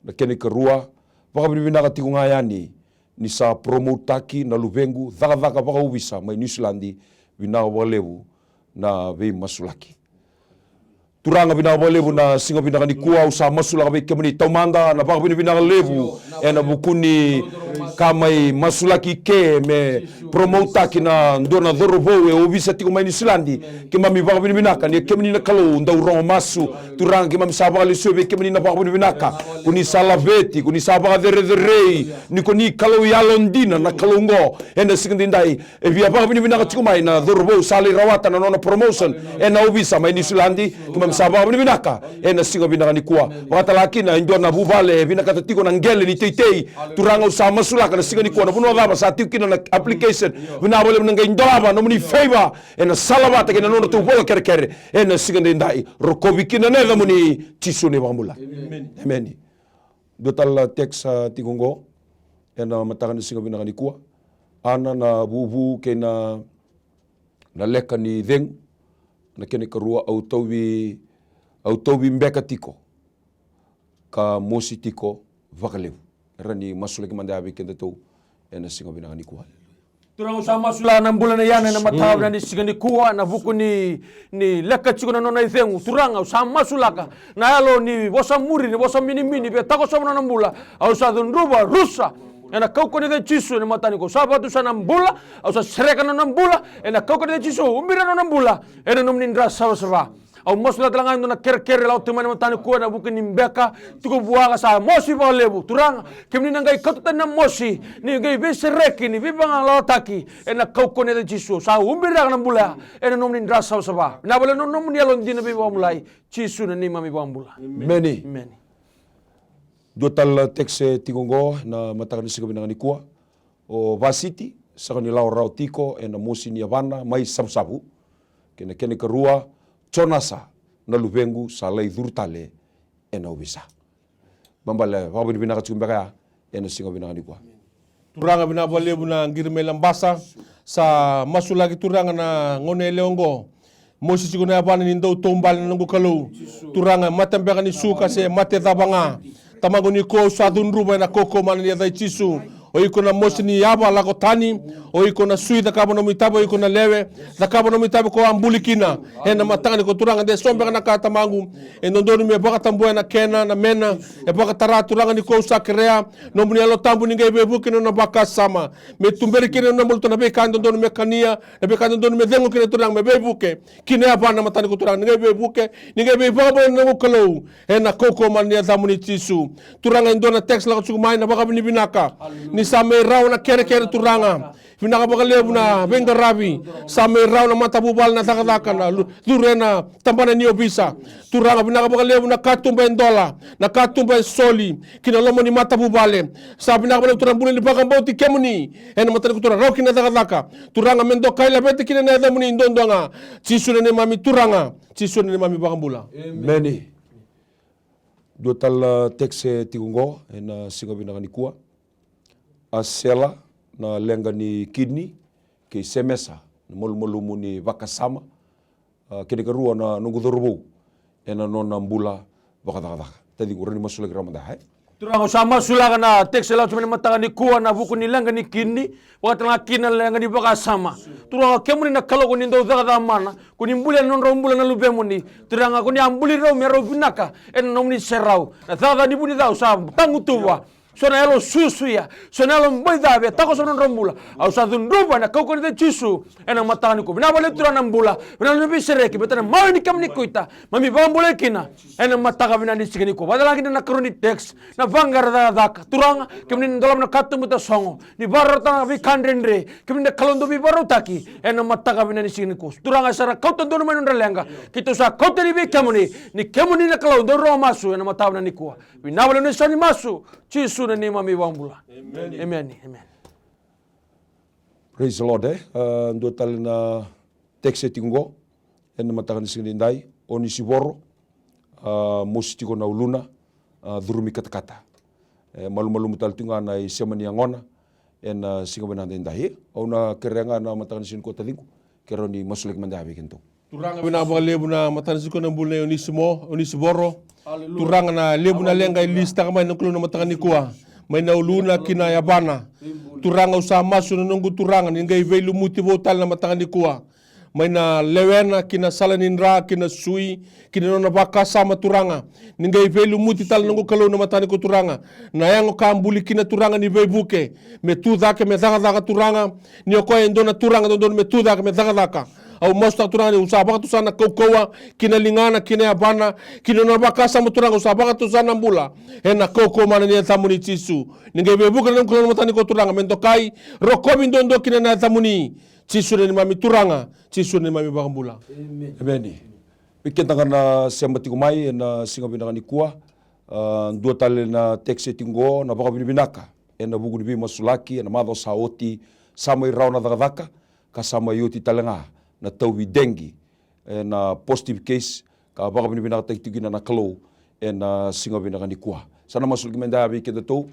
Na kena ikarua, vakavinavinaka tiko ga yani ni sa promotetaki na luvequ cakacaka vakaovisa mai Niusiladi. Vinaka vakalevu na veimasulaki. Turaga, vinaka vakalevu na siga vinaka nikua, au sa masulaka vei kemuni taumada, na vakavinavinaka levu ena vuku ni ka mai masulaki ke me promotetaki na dua na cauravou e ovisa tiko mai Niusiladi. Keimami vakavinavinaka ni o kemuni na Kalou dau rogo masu. Turaga, keimami sa vakalesuya vei kemuni na vakavinavinaka. Ko ni sa laveti, ko ni sa vakacerecerei, ni ko ni Kalou yalodina na Kalou oqo. Ena siga edaidai, e via vakavinavinaka tiko mai na cauravou sa lai rawata na nona promotion ena ovisa mai Niusiladi. Keimami sa vakavinavinaka ena siga vinaka nikua. Vakatalega kina e dua na vuvale e vinakata tiko na qele ni teitei. Turaga, au sa masulaka na siga nikua, na vanua cava sa tiko kina na application, vinaka vakalevu na qai dolava nomuni favor ena sala vata kei na nodratou vola kerekere. Ena siga edaidai, rokovi kina na yacamuni, Jisu na iVakabula. Emeni. Emeni. Dua tale na text sa tiko qo ena mataka ni siga vinaka nikua. Ana, na vuvu kei na, na leka ni cegu. Na kena ikarua, au tauvi, au tauvi beka tiko ka mosi tiko vakalevu. Era ni masulaki mada ya vei kedatou ena siga vinaka nikua. Turaga, au sa masulaka na bula nei Ana ena mataka vinaka ni siga nikua, na vuku ni, ni leka tiko na nona icegu. Turaga, au sa masulaka na yalo ni vosa muri, ni vosa minimini, via takosova na nona bula. Au sa cudruva, rusa ena kaukauwa ni yaca i Jisu ena mataka nikua. Au sa vakatusa na bula, au sa sereka na nona bula ena kaukauwa ni yaca i Jisu. Ubira na nona bula ena nomuni dra savasava. Au masulaka tale ga e dua na kerekere lako tu mai ena mataka nikua ena vuku ni beka tiko vua ka sa mosi vakalevu. Turaga, kemuni na qai kauta tani na mosi ni qai veisereki, ni veivagalalataki ena kaukauwa ni yaca i Jisu. Sa ubiraka na bula ya ena nomuni dra savasava. Vinaka vakalevu na nomuni yalodina veivakamulai, Jisu na neimami iVakabula. Emeni. Emeni. Dua tale na text e tiko qo ena mataka ni siga vinaka nikua. O Vasiti, saka ni lako rawa tiko ena mosi ni yavana mai Savusavu. Kei na kena ikarua, Jonasa, na luvequ sa lai curu tale ena ovisa. Baleta vakavinavinaka tiko beka ya ena siga vinaka nikua. Turaga, vinaka vakalevu na qiri mai Labasa, sa masulaki Turaga na gone yalewa oqo. Mosi tiko na yavana ni dau taubale na noqu Kalou. Turaga, mate beka ni suka se mate cava ga. Tamaqu, nikua au sa cudruva ena kaukauwa mana ni yaca i Jisu. O iko na mosi ni yava, lako tani. O iko na sui, cakava nomu itavi. O iko na lewe, cakava nomu itavi ko a buli kina. Ena mataka nikua Turaga, de so beka na ka Tamaqu e dodonu me vakatabuya na kena, na mena e vakatara. Turaga, nikua au sa kerea nomuni Yalo Tabu ni qai veivuke na nona vakasama, me tuberi kina na nona bula tu na veika e dodonu me kania, na veika e dodonu me cegu kina Turaga, me veivuke ki na yavana ena mataka nikua Turaga. Ni qai veivuke, ni qai veivakabulai na noqu Kalou ena kaukauwa mana ni yacamuni Jisu. Turaga, e dua na text lako tiko mai, na vakavinavinaka ni sa mai rawa na kerekere Turaga. Vinaka vakalevu na veiqaravi, sa mai rawa na matavuvale na cakacaka na lu-, curu ena tabana ni ovisa. Turaga, vinaka vakalevu na katuba e dola, na katuba e soli ki na loma ni matavuvale. Sa vinaka vakalevu Turaga na bula ni vakabauti kemuni ena mataka nikua Turaga, rawa kina na cakacaka. Turaga, me dokai, laveti kina na yacamuni duadua ga. Jisu na neimami Turaga, Jisu na neimami iVakabula. Emeni. Dua tale na text e tiko qo ena siga vinaka nikua. A Sela, na leqa ni kidney, kei Semesa, na malumalumu ni vakasama. A, kena ikarua, na noqu cauravou ena nona bula vakacakacaka. Taciqu, rawa ni masulaki rawa mada, e? Turaga, au sa masulaka na text e lako tu mai ena mataka nikua, na vuku ni leqa ni kidney, vakatalega kina na leqa ni vakasama. Turaga, kemuni na Kalou ko ni dau cakacaka mana, ko ni bulia na nodrau bula na luvemuni. Turaga, ko ni a buli rau me rau vinaka ena nomuni serau. Na cakacaka ni vunica au sa tagutuva. so na yalo susuya, so na yalo boi cave, e takoso na nodra bula. Au sa cudruva ena kaukauwa ni yaca i Jisu ena mataka nikua. Vinaka vakalevu Turaga na bula, vinaka na veisereki, baleta na mawe ni kemuni koita, keimami vakabulai kina ena mataka vinaka ni siga nikua. Vakacalaka kina na karua ni text, na vaqara cakacaka. Turaga, kemuni na dolava na katuba tasogo, ni vakarautaka na veika dredre, kemuni na Kalou dau veivakarautaki ena mataka vinaka ni siga nikua. Turaga, sa ra kauta donu mai na nodra leqa, keitou sa kauta yani vei kemuni, ni kemuni na Kalou dau rogo masu ena mataka vinaka nikua. Vinaka vakalevu na isau ni masu, Jisu na neimami iVakabula. Emeni. Emeni. Emeni. Praise the Lord, e. A, dua tale na text e tiko qo ena mataka ni siga nidai, Onisivoro, a, mosi tiko na uluna, a, curumi katakata. E malumalumu tale tu ga na isema ni yagona ena siga vinaka nidai. Au na kerea ga na mataka ni siga nikua, taciqu, kerea ni masulaki mada vei kedatou. Turaga, vinaka vakalevu na mataka ni siga nikua, na bula nei Onisimo, Onisivoro. Turaga, na levu na leqa e lisitaka mai na Kalou na mataka nikua, mai na uluna ki na yavana. Turaga, au sa masu na noqu Turaga ni qai veilumuti vou tale na mataka nikua, mai na lewena ki na sala ni dra, ki na sui, ki na nona vakasama, Turaga. Ni qai veilumuti tale, noqu Kalou, na mataka nikua, Turaga, na yago ka buli kina, Turaga, ni veivuke, me tu cake, me cakacaka, Turaga. Ni o koya e dua na Turaga dodonu me tu cake, me cakacaka. Au masutaka, Turaga, niu sa vakatusa na kaukauwa ki na ligana, ki na yavana, ki na nona vakasama, Turaga, au sa vakatusa na bula ena kaukauwa mana ni yacamuni, Jisu. Ni qai veivuke na noqu Kalou na mataka nikua, Turaga, me dokai, rokovi duadua kina na yacamuni, Jisu na neimami Turaga, Jisu na neimami iVakabula. Emeni. Emeni. Vei keda ga na sema tiko mai ena siga vinaka nikua, a, dua tale na text e tiko qo, na vakavinavinaka ena vuku ni veimasulaki ena macawa sa oti, sa mai rawa na cakacaka, ka sa mai oti tale ga na tauvi dengue, ena positive case, ka vakavinavinakataki tiko kina na Kalou ena siga vinaka nikua. Sa na masulaki mada vei kedatou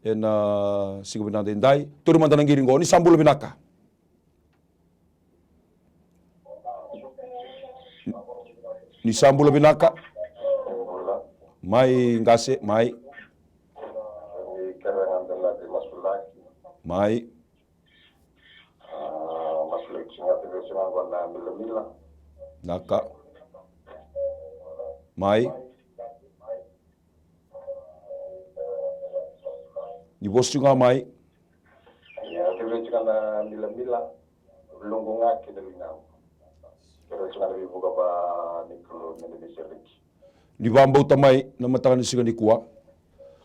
ena siga vinaka nidai. Tauri mada na qiri qo, ni sa bula vinaka. Ni sa bula vinaka. Mai qase, mai. Mai. Naka. Mai. Ni vosa tiko ga mai. Ia, kevei tiko na milamila, luqu ga kei na ligaqu. Kevei tiko na veivuke va ni Kalou me na veisereki. Ni vakabauta mai na mataka ni siga nikua.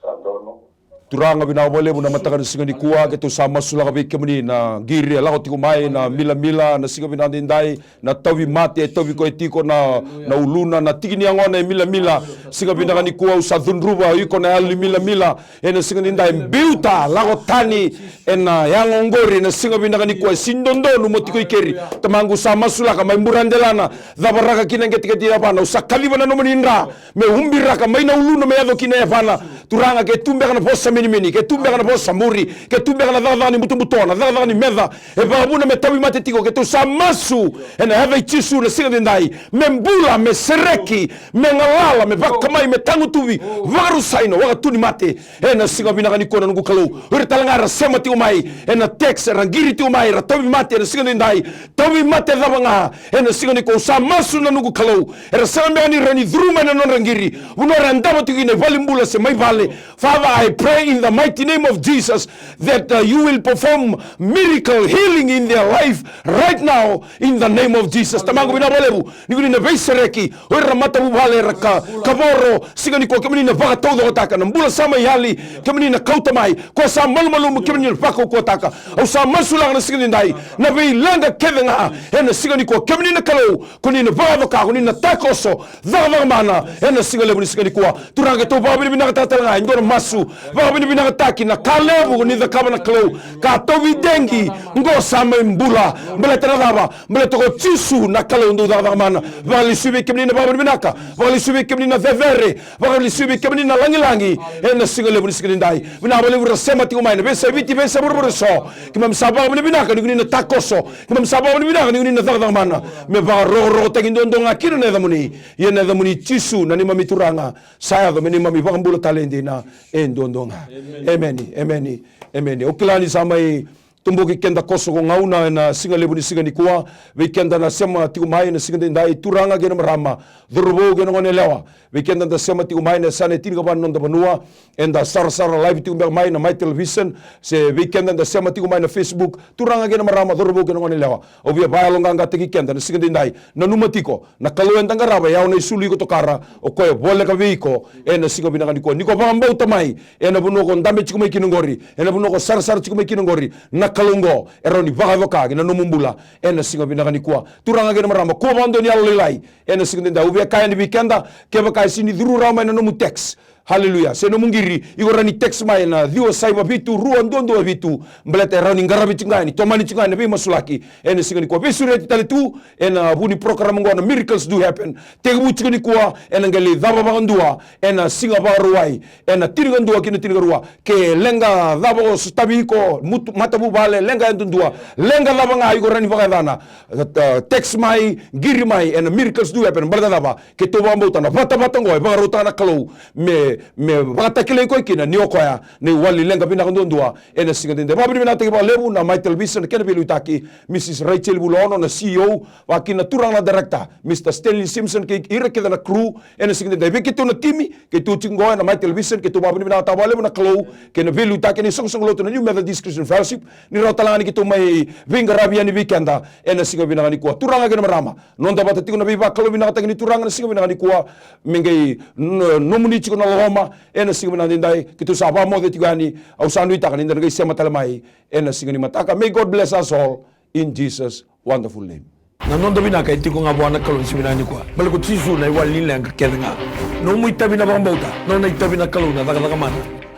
Sa donu. Turaga, vinaka vakalevu na mataka ni siga nikua, keitou sa masulaka vei kemuni na qiri e lako tiko mai, na milamila, na siga vinaka nidai, na tauvimate e tauvi koya tiko na, na uluna, na tiki ni yagona e milamila. Siga vinaka nikua au sa cudruva o iko na yalo ni milamila. Ena siga nidai, biuta, lako tani ena yago oqori ena siga vinaka nikua, e sini dodonu mo tiko i keri. Tamaqu, sa masulaka mai Buradelana, cavaraka ki na qeteqete yavana, au sa kaciva na nomuni dra me ubiraka mai na uluna me yaco ki na yavana. Turaga, ke tu beka na vosa minimini, ke tu beka na vosa muri, ke tu beka na cakacaka ni butobuto, na cakacaka ni meca, e vakavuna me tauvimate tiko, keitou sa masu ena yaca i Jisu na siga nidai, me bula, me sereki, me galala, me vakamai, me tagutuvi, vakarusai na waka tu ni mate. Ena siga vinaka nikua, na noqu Kalou, o ira tale ga era sema tiko mai ena text, era qiri tiko mai, era tauvimate ena siga nidai, tauvimate cava ga ena siga nikua, au sa masu, na noqu Kalou, era sega beka ni rawa ni curu mai na nodra qiri, vanua era davo tiko kina, i valenibula se mai vale. Father, I pray in the mighty name of Jesus that, uh, you will perform miracle healing in their life right now in the name of Jesus. Tamaqu, vinaka vakalevu ni ko ni na veisereki o ira na matavuvale, era ka, kavoro, siga nikua, kemuni na vakataucokotaka na bula sa mai yali, kemuni na kauta mai, ko sa malumalumu, kemuni na vakaukauwataka. Au sa masulaka na siga nidai, na veileqa kece ga ena siga nikua, kemuni na Kalou, ko ni na vakacoka, ko ni na takoso, cakacaka mana ena siga levu ni siga nikua. Turaga, keitou vakavinavinakataka tale ga e dua na masu, vakavinavinakataki na ka levu ko ni cakava, na Kalou, ka tauvi dengue, qo sa mai bula. Baleta na cava? Baleta ko Jisu na Kalou dau cakacaka mana. Vakalesui vei kemuni na vakavinavinaka, vakalesui vei kemuni na cecere, vakalesui vei kemuni na lagilagi ena siga levu ni siga nidai. Vinaka vakalevu ira sema tiko mai na veiyasai Viti, veiyasai vuravura eso. Keimami sa vakavinavinaka ni ko ni na takoso, keimami sa vakavinavinaka ni ko ni na cakacaka mana, me vakarokorokotaki duadua ga kina na yacamuni. Ia na yacamuni Jisu na neimami Turaga, sa yaco me neimami vakabula tale dina e duadua ga. Emeni, emeni, emeni. Au kila ni sa mai Toboki keda koso ko gauna ena siga levu ni siga nikua. Vei keda na sema tiko mai ena siga daidai, turaga kei na marama, cauravou kei na goneyalewa. Vei keda da sema tiko mai ena yasana e tinikava na noda vanua, eda sarasara live tiko beka mai na Mai Television, se vei keda da sema tiko mai na Facebook, turaga kei na marama, cauravou kei na goneyalewa. Au via vakayaloqaqataki keda ena siga daidai. Nanuma tiko, na Kalou eda qarava e yawa na isulu iko tokara, o koya e voleka vei iko ena siga vinaka nikua. Ni ko vakabauta mai ena vanua ko dabe tiko mai kina oqori, ena vanua ko sarasara tiko mai kina oqori, na Kalou oqo e rawa ni vakayacora ki na nomu bula ena siga vinaka nikua. Turaga kei na marama, kua vakadua ni yalolailai ena siga daidai. Au via kaya yani vei keda, kevaka e sega ni curu rawa mai na nomu text, haleluya, se nomu qiri, iko rawa ni text mai ena ciwa saiva vitu rua dua dua vitu. Baleta e rawa ni qaravi tiko ga yani, tomani tiko ga yani na veimasulaki ena siga nikua. Veisureti tale tu ena vu ni program oqo na Miracles Do Happen. Tekivu tiko nikua, ena qai lai cava vakadua ena Siga Vakarauwai, ena tinikadua ki na tinikarua. Ke leqa cava o sotavi iko, mutu, matavuvale, leqa yadudua, leqa cava ga iko rawa ni vakayacana, e, text mai, qiri mai ena Miracles Do Happen. Baleta cava? Keitou vakabauta na vatavata oqo e vakarautaka na Kalou me, me vakatakilai koya kina ni o koya na iwali ni leqa vinaka duadua ena siga daidai. Vakavinavinakataki vakalevu na Mai Television kei na veiliutaki, Mrs Rachel Vulaono na C E O, vaka kina na turaga na director, Mr Stanley Simpson, kei ira kece na crew ena siga daidai. Vei keitou na timi, keitou tiko oqo ena Mai Television, keitou vakavinavinakataka vakalevu na Kalou kei na veiliutaki ni soqosoqo lotu na New Methodist Christian Fellowship, ni rawa tale ga ni keitou mai veiqaravi yani vei keda ena siga vinaka nikua. Turaga kei na marama, noda vata tiko na veivakalougatataki ni Turaga na siga vinaka nikua, me qai no-, nomuni tiko na loloma ena siga vinaka daidai. Keitou sa vakamoce tiko yani, au sa nuitaka ni da na qai sema tale mai ena siga ni mataka. May God bless us all in Jesus' wonderful name. Na noda vinaka e tiko ga vua na Kalou ena siga vinaka nikua. Baleta ko Jisu na iwali ni leqa kece ga. Nomu itavi na vakabauta, nona itavi na Kalou na cakacaka mana.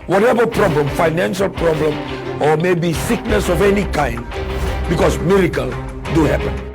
Whatever problem, financial problem, or maybe sickness of any kind, because miracle do happen.